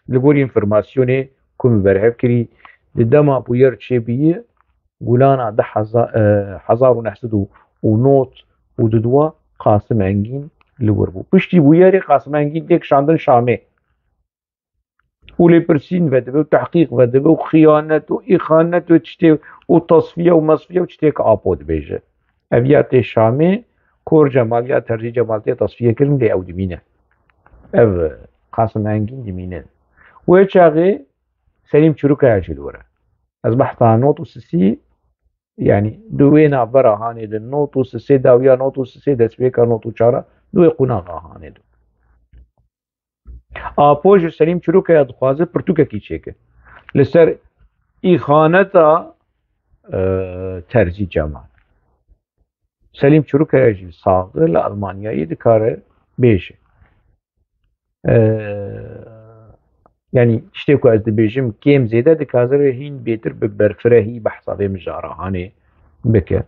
Li gorî înformasyonê ku min berhev kirî, di dema Bûyer çêbûyî, Gulana di heza-, e, hezar û neh sed û nod û du Qasim Engîn li wir bû. Piştî Bûyerê Qasim Engîn tê kişandin Şamê. Û lêpirsîn vedibe û tehqîq vedibe û xiyanet û îxanet û tiştê û tasfiye û mesfiye û tiştê ku Apo dibêje. Ev ya tê Şamê, Kor Cemal ya Terzî Cemal tê tasfiye kirin, lê ew dimîne. Ev Qasim Engîn dimîne. Wê çaxê Selîm Çirûkaya jî li wir e. Ez behsa nod û sisî, yanî di wê navbera hanê de nod û sisê, dawiya nod û sisê, destpêka nod û çar, di wê qunaxa hanê de. Apo ji Selîm Çirûkaya dixwaze pirtûkekî çêke li ser îxaneta, e, Terzî Cemal. Selîm Çirûkaya jî sax e, li Almanyayê dikare bêje. E, yanî tiştê ku ez dibêjim kêm zêde dikaze hîn bêtir bi berfirehî behsa vê mijara hanê bike.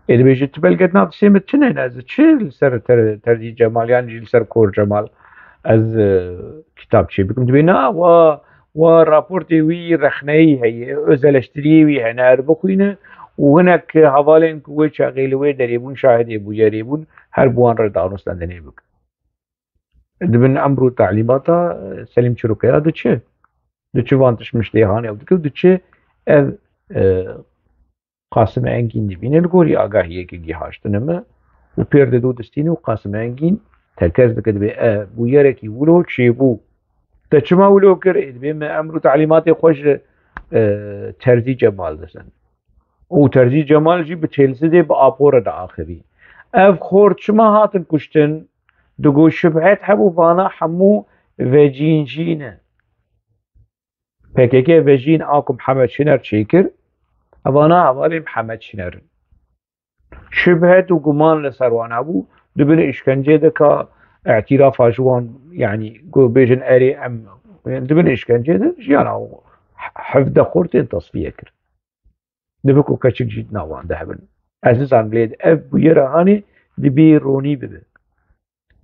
Ê dibêje, tu belket nav distê min tune ne, ez çi li ser Ter-, Terzî Cemal yan jî li ser Kor Cemal ez, e, kitab çê bikim? Dibê, na, wa, wa raportê wî rexneyî heye, özeleştiriyê wî hene, er bixwîne û hinek hevalên ku wê çaxê li wê derê bûn, şahidê Bûyerê bûn, her bi wan re danûstandinê bikin. Di bin emr û talîmata, e, Selîm Çirûkaya diçe. Diçe van tişt miştê hanê ew dike û diçe ev, e, Qasim Engîn dibîne, li gorî agahiyeke gihaştine me û pêr dide û distîne û Qasim Engîn tekez dike, dibê, e, Bûyerekî wilo çêbû. Te çima wilo kir? Ê, dibê, me emr û talîmatê xwe ji, e, Terzî Cemal disin. Û Terzî Cemal jî bi çêlsidê bi Apo re diaxivî. Ev xort çima hatin kuştin? Digot, şibhet hebû, vana hemû vecîn jî ne. P K K vejîn a ku Mihemed Şiner çêkir, evana hevalên Mihemed Şiner in. Şibhet û guman li ser wan hebû, di bin îşkencê de ka îtîrafa ji wan, yanî ku bêjin erê em, di bin îşkencê de jiyana hevdeh xortên tesfiye kir. Dibe ku keçik jî di nav wan de hebin. Ez nizanim lê ev bûyera hanê dibê ronî bibe.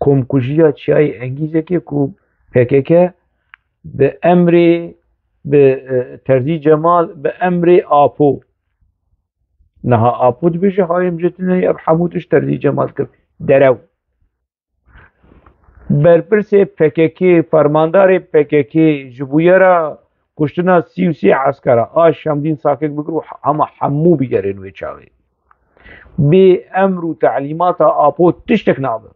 Komkujiya çiyayê Engîzekê ku P K K bi emrê, bi, e, Terzî Cemal, bi emrê Apo. Niha Apo dibêje, hayê min ji tune ye, ev hemû tişt Terzî Cemal kir. Derew. Berpirsê P K K, fermandarê P K K ji bûyera kuştina sî û sê eskera a Şemdîn Sakik bigir û hema hemû bûyerên wê çaxê. Bê emr û telîmata Apo tiştek nabe.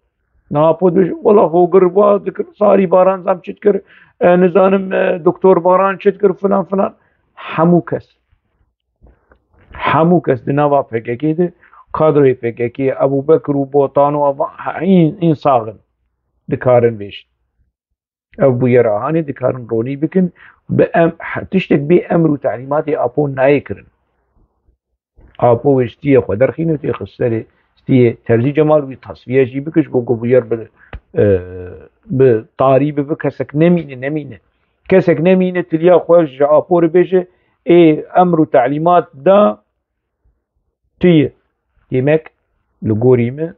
Niha Apo dibêje, wela hogir va dikir, sarî baran zam çi dikir, e, nizanim, e, doktor baran çi dikir, filan filan. Hemû kes. Hemû kes di nava P K K de, kadroyê P K K, Ebûbekir û Botan û ava, hîn, hîn sax in. Dikarin vêjin. Ev bûyera hanê dikarin ronî bikin. Bi em, he, tiştek bê emr û telîmatê Apo nayê kirin. Apo wê stiyê xwe derxîne, tê xwe serê stiyê Terzî Cemal wî tasfiye jî bike, ji bo ku bûyer bi, e, bi tarî bibe, kesek nemîne, nemîne. Kesek nemîne tiliya xwe ji Apo re bêje, ê emr û telîmat da tu yî. Demek li gorî me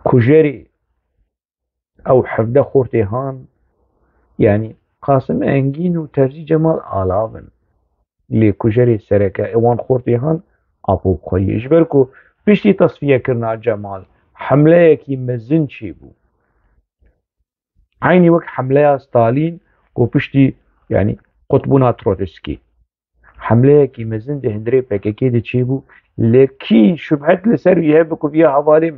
kujerê ew hevdeh xortê han, yanî Qasim Engîn û Terzî Cemal alav in. Lê kujerê sereke ê wan xortê han Apo bi xwe ye. Ji ber ku piştî tesfiyekirina Cemal hemleyekî mezin çêbû. Eynî wek hemleya Stalîn ku piştî, yanî qutbûna Trotiskî. Hemleyekî mezin di hundirê P K K de çêbû, lê kî şubhet li ser wî hebe ku viya hevalê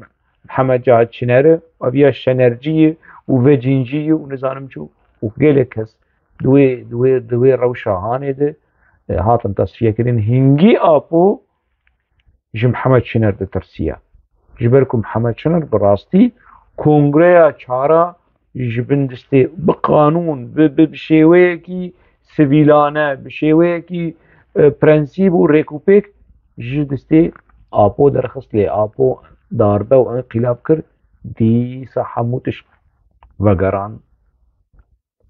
Mihemed Cahit Çiner e, viya Şenercî ye û Vecîncî ye û nizanim çi û gelek kes di wê, di wê, di wê rewşa hanê de, e, hatin tasfiyekirin. Hingî Apo ji Mihemed Çiner ditirsiya. Ji ber ku Mihemed Çiner bi rastî kongreya çara ji bin distê bi qanûn, bi, bi, bi şêweyekî sivîlane, bi şêweyekî, e, prensîb û rêkûpêk ji distê Apo derxist, lê Apo darbe û înqîlab kir, dîsa hemû tişt vegeran,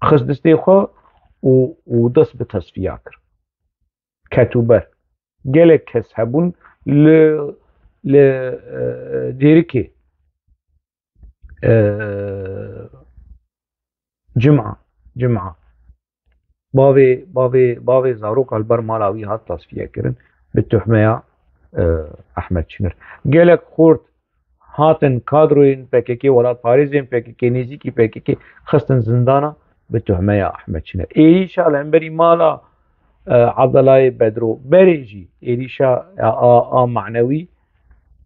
xist distê xwe û, û dest bi tesfiya kir. Ketûber. Gelek kes hebûn li, li, e, Dêrikê, e, Cima, Cima. Bavê, bavê, bavê zaroka li ber mala wî hat tasfiye kirin bi tuhmeya, e, Ehmed Çinir. Gelek xort hatin kadroyên P K K, welatparêzên P K K, nêzîkî P K K xistin zindana bi tuhmeya Ehmed Çinir. Êrîşa li hemberî mala, e, Abdelayê Bedro berê jî êrîşa, e, a, a manewî,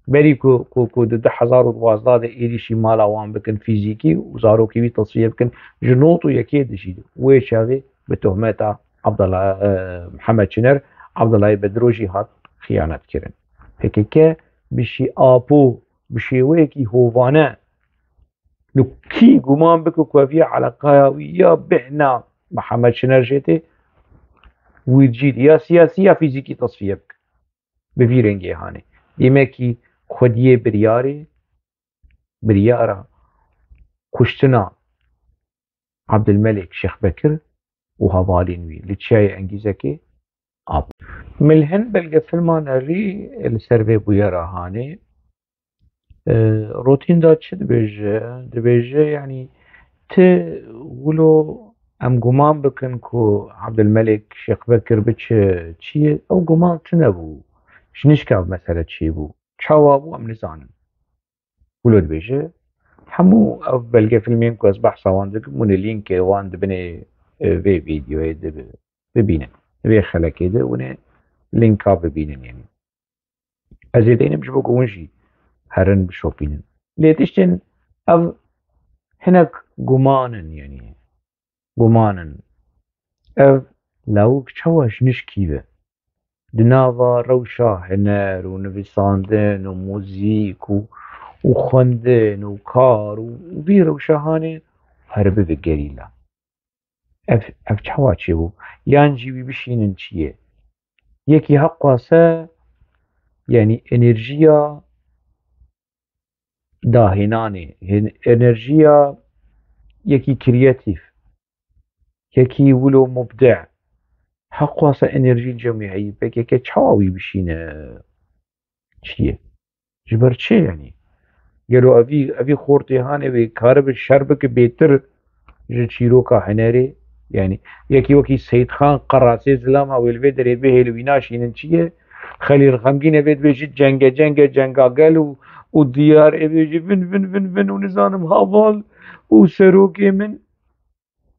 berî ku, ku, ku di du hezar û duwazdeh de êrîşî mala wan bikin fîzîkî û zarokê wî tasfiye bikin, ji nod û yekê de jî wê çaxê bi tuhmeta Abdullah, e, Mihemed Çiner, Abdullahê Bedro jî hat xiyanet kirin. P K K bi şî Apo bi şêweyekî hovane li kî guman bike ku ev ya eleqaya wî ya bêhna Mihemed Çiner jê tê, wî cî ya siyasî ya fîzîkî tasfiye bike. Bi vî rengê hanê. Demekî xwediyê biryarê, biryara kuştina Abdulmelek Şêxbekir û hevalên wî li çiyayê Engîzekê ap. Min li hin belgefilma nerî li ser vê bûyera hanê. E, Rotînda çi dibêje? Dibêje, yanî, ti wilo em guman bikin ku Abdulmelek Şêxbekir biçe çiyê, ew guman tune bû. Ji nişka ev mesele çêbû. Çawa bû, em nizanin. Wilo dibêje, hemû ev belgefilmên ku ez behsa wan dikim, hûn ê lînkê wan di binê, e, vê vîdyoyê de bi-, bibînin. Di vê xelekê de hûn ê lînka bibînin, yanî. Ez ê deynim ji bo ku hûn jî herin bişopînin. Lê tiştên ev hinek guman in, yanî. Guman in. Ev lawik çawa ji nişkî ve? Di nava rewşa huner û nivîsandin û muzîk û, û xwendin û kar û, û vî rewşa hanê heribibe gerîla. Ev, ev çawa çêbû? Yan jî wî bişînin çiyê? Yekî heqwase, yanî enerjiya dahênanê, hen-, enerjiya yekî kreatîf, yekî wilo mubde, heqwase enerjî li cem wî heyî, P K K çawa wî bişîne çiyê? Ji ber çi, yanî? Gelo evî, evî xortê hanê wê karibe şer bike bêtir ji çîroka hunerê? Yanî, yekî wekî Seyîdxan Qerasê zilama wê li vê derê bihêle wî naşînin çiyê? Xelîl Xemgîn ê vê dibêjit cenge cenge cenga gel û, û diyar ê bêjî vin vin vin vin û nizanim heval û serokê min.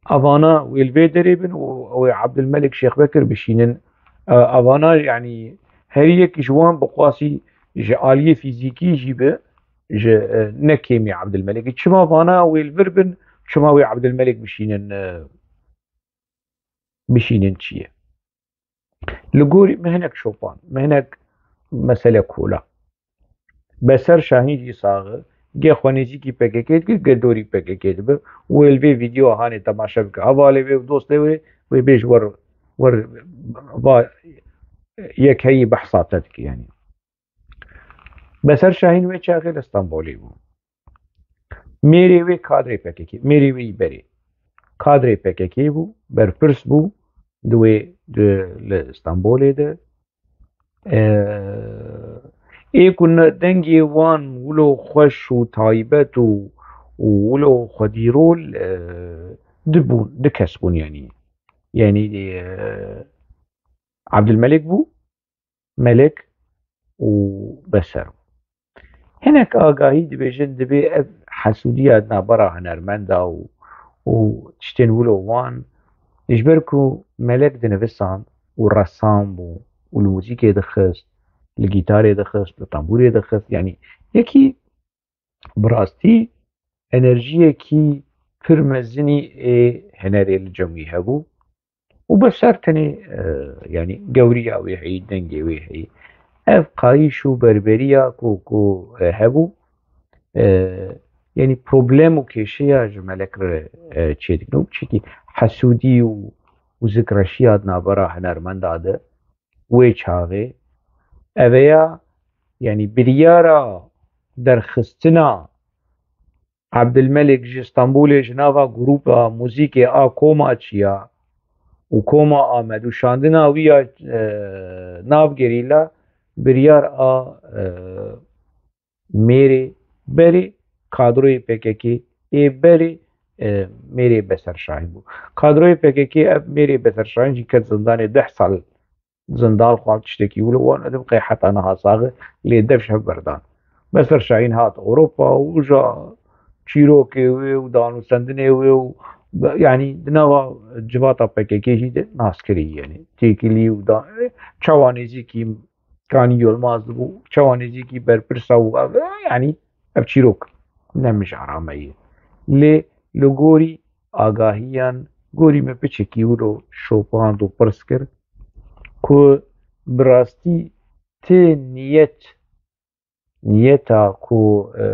Evana wê li vê derê bin û ew ê Abdulmelik Şêxbekir bişînin. E, evana, yanî, her yek ji wan bi qasî ji aliyê fîzîkî jî bi, ji, e, ne kêmî Abdulmelikî. Çima vana wê li vir bin, çima wê Abdulmelik bişînin, e, bişînin çiyê? Li gorî min hinek şopan, min hinek mesele kola. Beser Şahîn jî sax e, geh xwe nêzîkî P K K dikir, geh dorî P K K dibe. Wê li vê vîdyoya hanê temaşe bike. Hevalê wê û dostê wê, wê bêj wer, wer va yek heyî behsa te dike, yanî. Beser Şahîn wê çaxê li Stenbolê bû. Mêrê wê kadrê P K K, mêrê wê yî berê. Kadrê P K K bû, berpirs bû, di wê, di, li Stenbolê de. Ee, ê ku ne, dengê wan wilo xweş û taybet û, û wilo xwedîrol, e, du bûn, du kes bûn, yanî. Yanî, e, Abdulmelik bû, Melek û Beser. Hinek agahî dibêjin, dibê ev hesûdiya di navbera hunermenda û, û tiştên wilo wan, ji ber ku Melek dinivisand, û resam bû û li muzîkê dixist, li gîtarê dixist, li tembûrê dixist. Yanî yekî bi rastî enerjiyekî pir mezinî ê hunerê li cem wî hebû û bi ser tenê, e, yanî gewriya wê heyî, dengê wê heyî. Ev qayîş û berberiya ku, ku, e, hebû, e, yanî problem û kêşeya ji melek re, e, çêdikin û çikî hesûdî û, û zikreşiya di navbera hunermenda de wê çaxê. Eveya, yanî biryara derxistina Ebdilmelik ji Stenbolê ji nava grûpa muzîkê a Koma Çiya û Koma Amed û şandina wî ya, e, nav gerîla biryar a, e, mêrê berê kadroyê P K K ê berê, e, mêrê Beser Şahîn bû. Kadroyê P K K ev mêrê Beser Şahîn jî ket zindanê deh sal zindal xwar tiştekî wilo wan edim qey heta niha sax e, lê dev ji hev berdan. Beser Şahîn hat Ewropa û ja çîrokê wê û danûstendinê wê û be-, yanî di nava civata P K K jî de nas kirî, yanî têkilî û da-, çawa nêzîkî Kanî Yilmaz dibû, çawa nêzîkî berpirsa û ev, yanî ev çîrok ne mijara me ye. Lê li gorî agahiyan, gorî me piçekî wilo şopand û pirs kir ku bi rastî ti niyet, niyeta ku, e,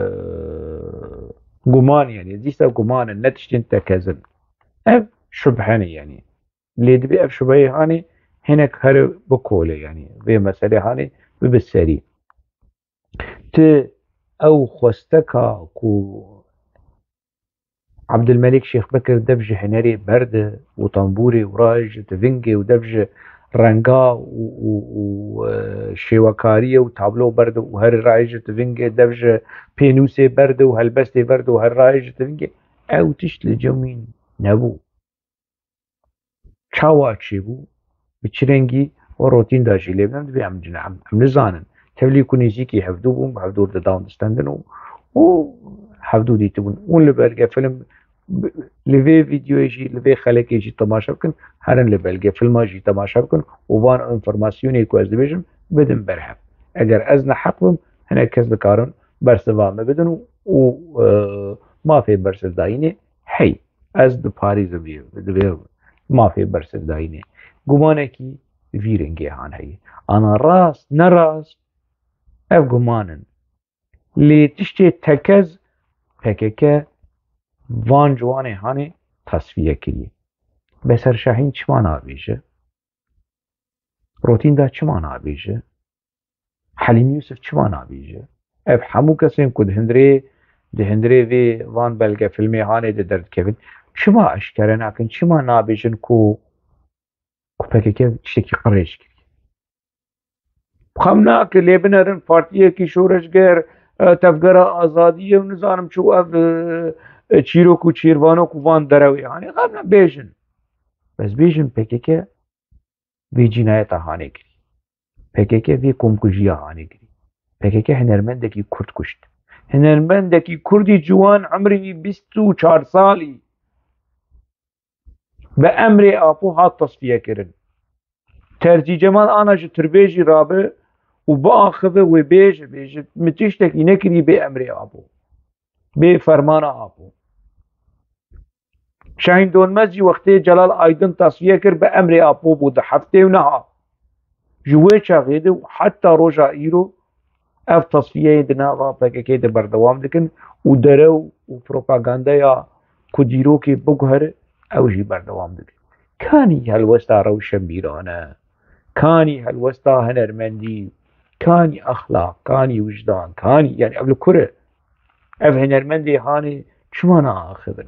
guman, yanî dîsa guman in, ne tiştên tekezin. Ev şubhe ne, yanî. Lê dibê ev şubheyê hanê hinek here bikole, yanî vê meselê hanê bibe serî. Ti ew xwesteka ku Ebdilmelîk Şêxbekir dev ji hunerê berde û tembûrê û rayê ji tivingê û dev ji renga û, û, û, e, şêwekariyê û tablo berde û her rayê ji tivingê, dev ji pênûsê berde û helbestê berde û her rayê ji tivingê, ew tişt li cem wî nebû. Çawa çêbû? Bi çi rengî? Û rotîn de jî lê bidem, divê em cine, em, em nizanin. Tevlî ku nêzîkî hevdû bûn, hevdû didan distendin û, û hevdû dîtibûn. Hûn li belgefilm, li vê vîdeoyê jî, li vê xelekê jî temaşe bikin, herin li belgefilma jî temaşe bikin û van înformasyonê ku ez dibêjim, bidin ber hev. Eger ez neheq bim, hinek kes dikarin bersiva me bidin û, û, e, mafê bersivdayînê hey. Ez diparêzim vê, divê mafê bersivdayînê. Gumanekî vî rengê han heye. Ana rast, ne rast, ev guman in. Lê tiştê tekez P K K van ciwanê hanê tasfiye kiriye. Beser Şahîn çima nabêje? Rotînda çima nabêje? Helîm Yûsif çima nabêje? Ev hemû kesên ku di hundirê, di hundirê vê van belgefilmê hanê de derdikevin, çima eşkere nakin, çima nabêjin ku, ku P K K tiştekî qirêj kiriye? Xem nake lê binerin partiyekî şoreşger, e, tevgera azadiyê û nizanim çi û ev, e, e, çîrok û çîrvanok û van derewê hanê. Xem ne bêjin. Bes bêjin P K K vê cînayeta hanê kirî. P K K vê komkujiya hanê kirî. P K K hunermendekî kurd kuşt. Hunermendekî kurdî ciwan, emrî wî bîst û çar salî, bi emrê Apo hat tasfiye kirin. Tercî Cemal ana ji tirbêjî rabe û biaxive wê bêje, bêje, min tiştekî nekirî bê emrê Apo. Bê fermana Apo. Şahîn Donmez jî wextê Celal Aydin tasfiye kir, bi emrê Apo bû, di heftê û neha. Ji wê çaxê de û heta roja îro ev tasfiyeyê di nava P K K de berdewam dikin û derew û propagandeya ku dîrokê biguhere, ew jî berdewam dikin. Kanî helwesta rewşenbîrane, kanî helwesta hunermendî, kanî exlaq, kanî wijdan, kanî, yanî ev li kur e? Ev hunermendê hanê çima naaxivin?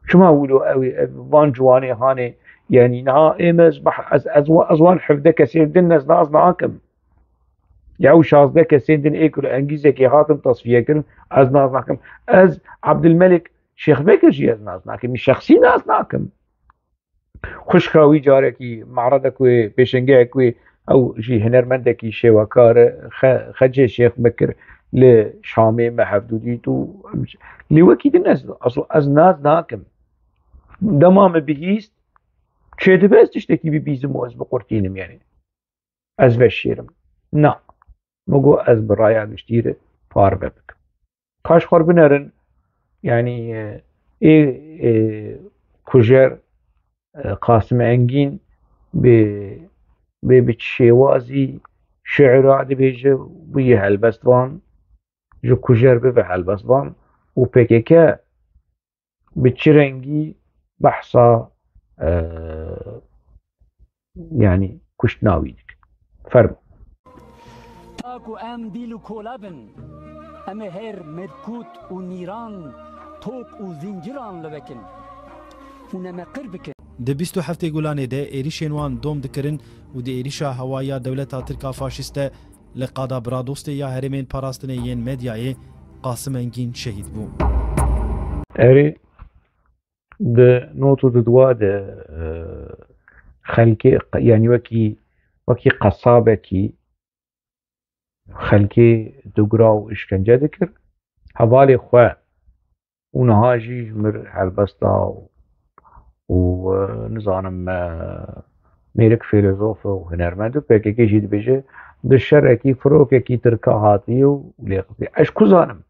Çima wilo ew ê, ev van ciwanê hanê? Yanî niha êm ez, ez, ez, ez wan hevdeh kesên din ez nas nakim. Ya ew şazdeh kesên din ê ku li Engîzekê hatin tasfiye kirin, ez nas nakim. Ez Abdulmelik Şêxbekir jî ez nas nakim. Şexsî nas nakim. Xwişka wî carekî me'redek wê, pêşengehek wê, ew jî hunermendekî şêwekar e, Xe-, Xecê Şêx Bekir li Şamê me hevdû dît û em jî, lê wekî din ez, ez, ez nas nakim. Dema min bihîst, Çêdibe ez tiştekî bibîzim û ez biqurtînim, yanî ez veşêrim. Na. Min got ez bi raya giştî re parve bikim. Ka ji xwe binerin, yanî, e, ê, ê, kujer, e, Qasim Engîn bi, bê bi çi şêwazî şiira dibêje, bûye helbestvan, ji kujer bibe helbestvan û P K K bi çi rengî behsa, e, yanî kuştina wî dikin. Fermo. Ta ku em dîl û kola bin, em ê her merkût û nîran, top û zinciran li vekin û nemeqir bikin. Di bîst û heftê Gulanê de êrîşên wan dom dikirin û di êrîşa hewayî ya dewleta Tirk a faşîst de li qada biradostê ya herêmên parastinê yên medyayê Qasim Engîn şehîd bû. Erê, di not û di dua de, e, xelkê, yanî wekî, wekî qesabekî xelkê dûgra û îşkence dikir. Hevalê xwe û niha jî ji mir helbesta û, û, e, nizanim, e, mêrik fîlozof û hunermend û P K K jî dibêje, di şerekî firokekî Tirka hatiye û lê xistiye. Ez ku zanim?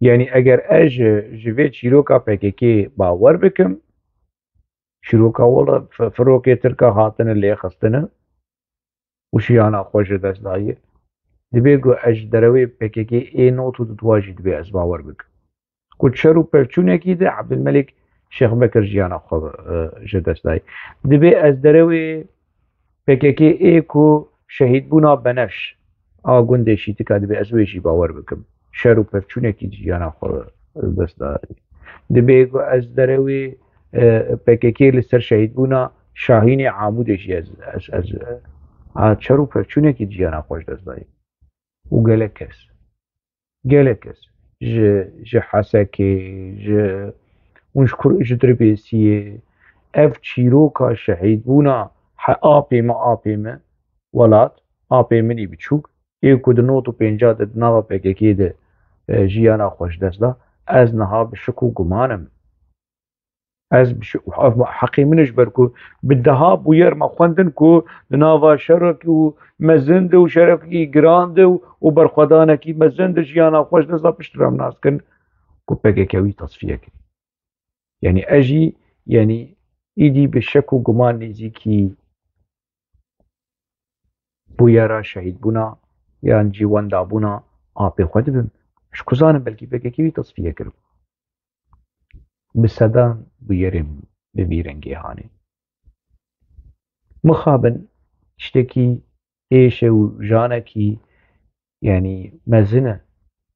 Yanî eger ez ji, ji vê çîroka P K K bawer bikim, çîroka wela fi-, firokê Tirka hatine lê xistine û jiyana xwe ji dest daye. Dibê ku ez ji derewê P K K ê not û dua jî dibê ez bawer bikim. Ku çer û pevçûnekî de Ebdulmelek Şêxbekir jiyana xwe, e, ji dest daye. Dibê ez derewê P K K ê ku şehîdbûna Benevş a gundê Şîtika dibê ez wê jî bawer bikim. Şer û pevçûnekî jiyana xwe dest da. Dibê ku ez derewê, e, P K K li ser şehîdbûna Şahînê Amûdê jî ez, ez, ez, a çer û pevçûnekî jiyana xwe ji dest dayî. Û gelek kes. Gelek kes ji, ji Hesekê, ji, hûn ji kur, ji Dirbêsiyê, ev çîroka şehîdbûna he-, apê me, apê me, welat, apê min î biçûk, ê ku di not û pênca de di nava P K K de, e, jiyana xwe ji dest da, ez niha bi şik û guman im. Ez bi şi-, ev heqê min e, ji ber ku bi deha bûyer me xwendin ku di nava şerekî û mezin de û şerekî giran de û, û berxwedanekî mezin de jiyana xwe ji dest da, piştre em nas kirin ku P K K wî tasfiye kir. Yanî ez jî, yanî îdî bi şek û guman nêzîkî bûyera şehîdbûna yan jî wendabûna apê xwe dibim. Ji ku zanim belkî P K K wî tasfiye kiribû. Bi sedan bûyerên bi vî rengê hanê. Mixabin tiştekî êş e û janekî, yanî mezin e.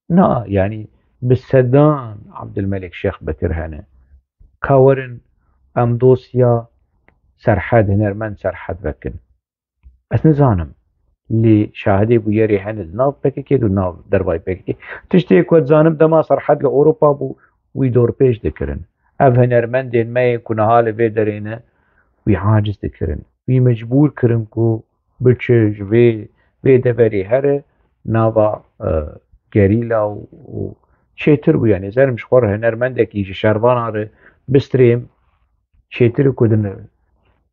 Na, yanî bi sedan Abdulmelek Şêx Bekir hene. Ka werin em dosya Serhed, hunermend Serhed vekin. Ez nizanim. Lê şahidê bûyerê hene di nav P K K de û nav dervayî P K K. Tiştê ku ez dizanim dema Serhed li Ewropa bû, wî dorpêç dikirin. Ev hunermendên me yê ku niha li vê derê ne, wî aciz dikirin. Wî mecbûr kirin ku biçe ji vê, vê deverê here nava, e, gerîla û, û çêtir bû. Yanî ez herim ji xwe re hunermendekî ji şervana re bistrêm, çêtir ku din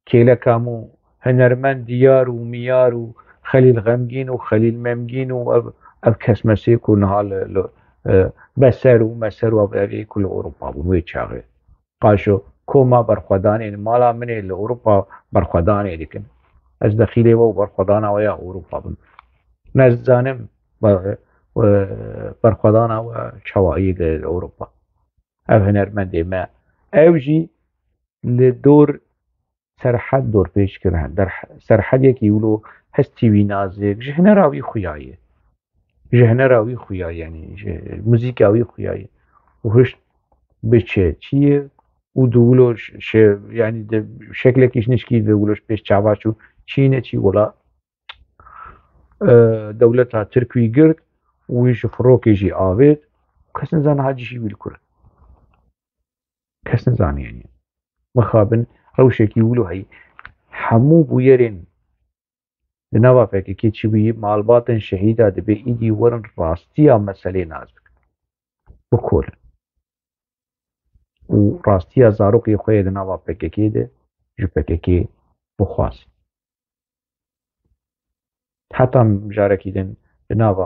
kêleka min û hunermend Diyar û Miyar û Xelîl Xemgîn û Xelîl Memgîn û ev, ev kesmesê ku niha li, li, e, Beser û Meser û ev, ev ê ku li Ewropa bûn wê çaxê. Qaşo koma berxwedanê li mala min ê li Ewropa berxwedanê dikin. Ez dexîlê we û berxwedana we ya Ewropa bim. Ez dizanim ber-, e, berxwedana we çawa yê li Ewropa. Ev hunermendê me. Ew jî li dor Serhed dorpêç kirin. Der-, Serhed yekî wilo hestî wî nazik, ji hunera wî xuya ye. Ji hunera wî xuya, yanî ji muzîka wî xuya ye. Û hişt biçe çi ye û di wilo ş-, şe-, yanî di şeklekî ji nişkî di wilo ji pêş çava çû, çî ne çî wela, e, dewleta Tirk wî girt û wî ji firokê jî avêt. Kes nizane ha cîşî wî li kur e. Kes nizane, yanî. Mixabin rewşekî wilo heyî. Hemû bûyerên di nava P K K çi bûyî, malbatên şehîda dibê îdî werin rastiya meselê nas bikin. Bikolin. û rastiya zarokê xwe yê di nava P K K de ji P K K bixwazin. Heta mijarekî din di nava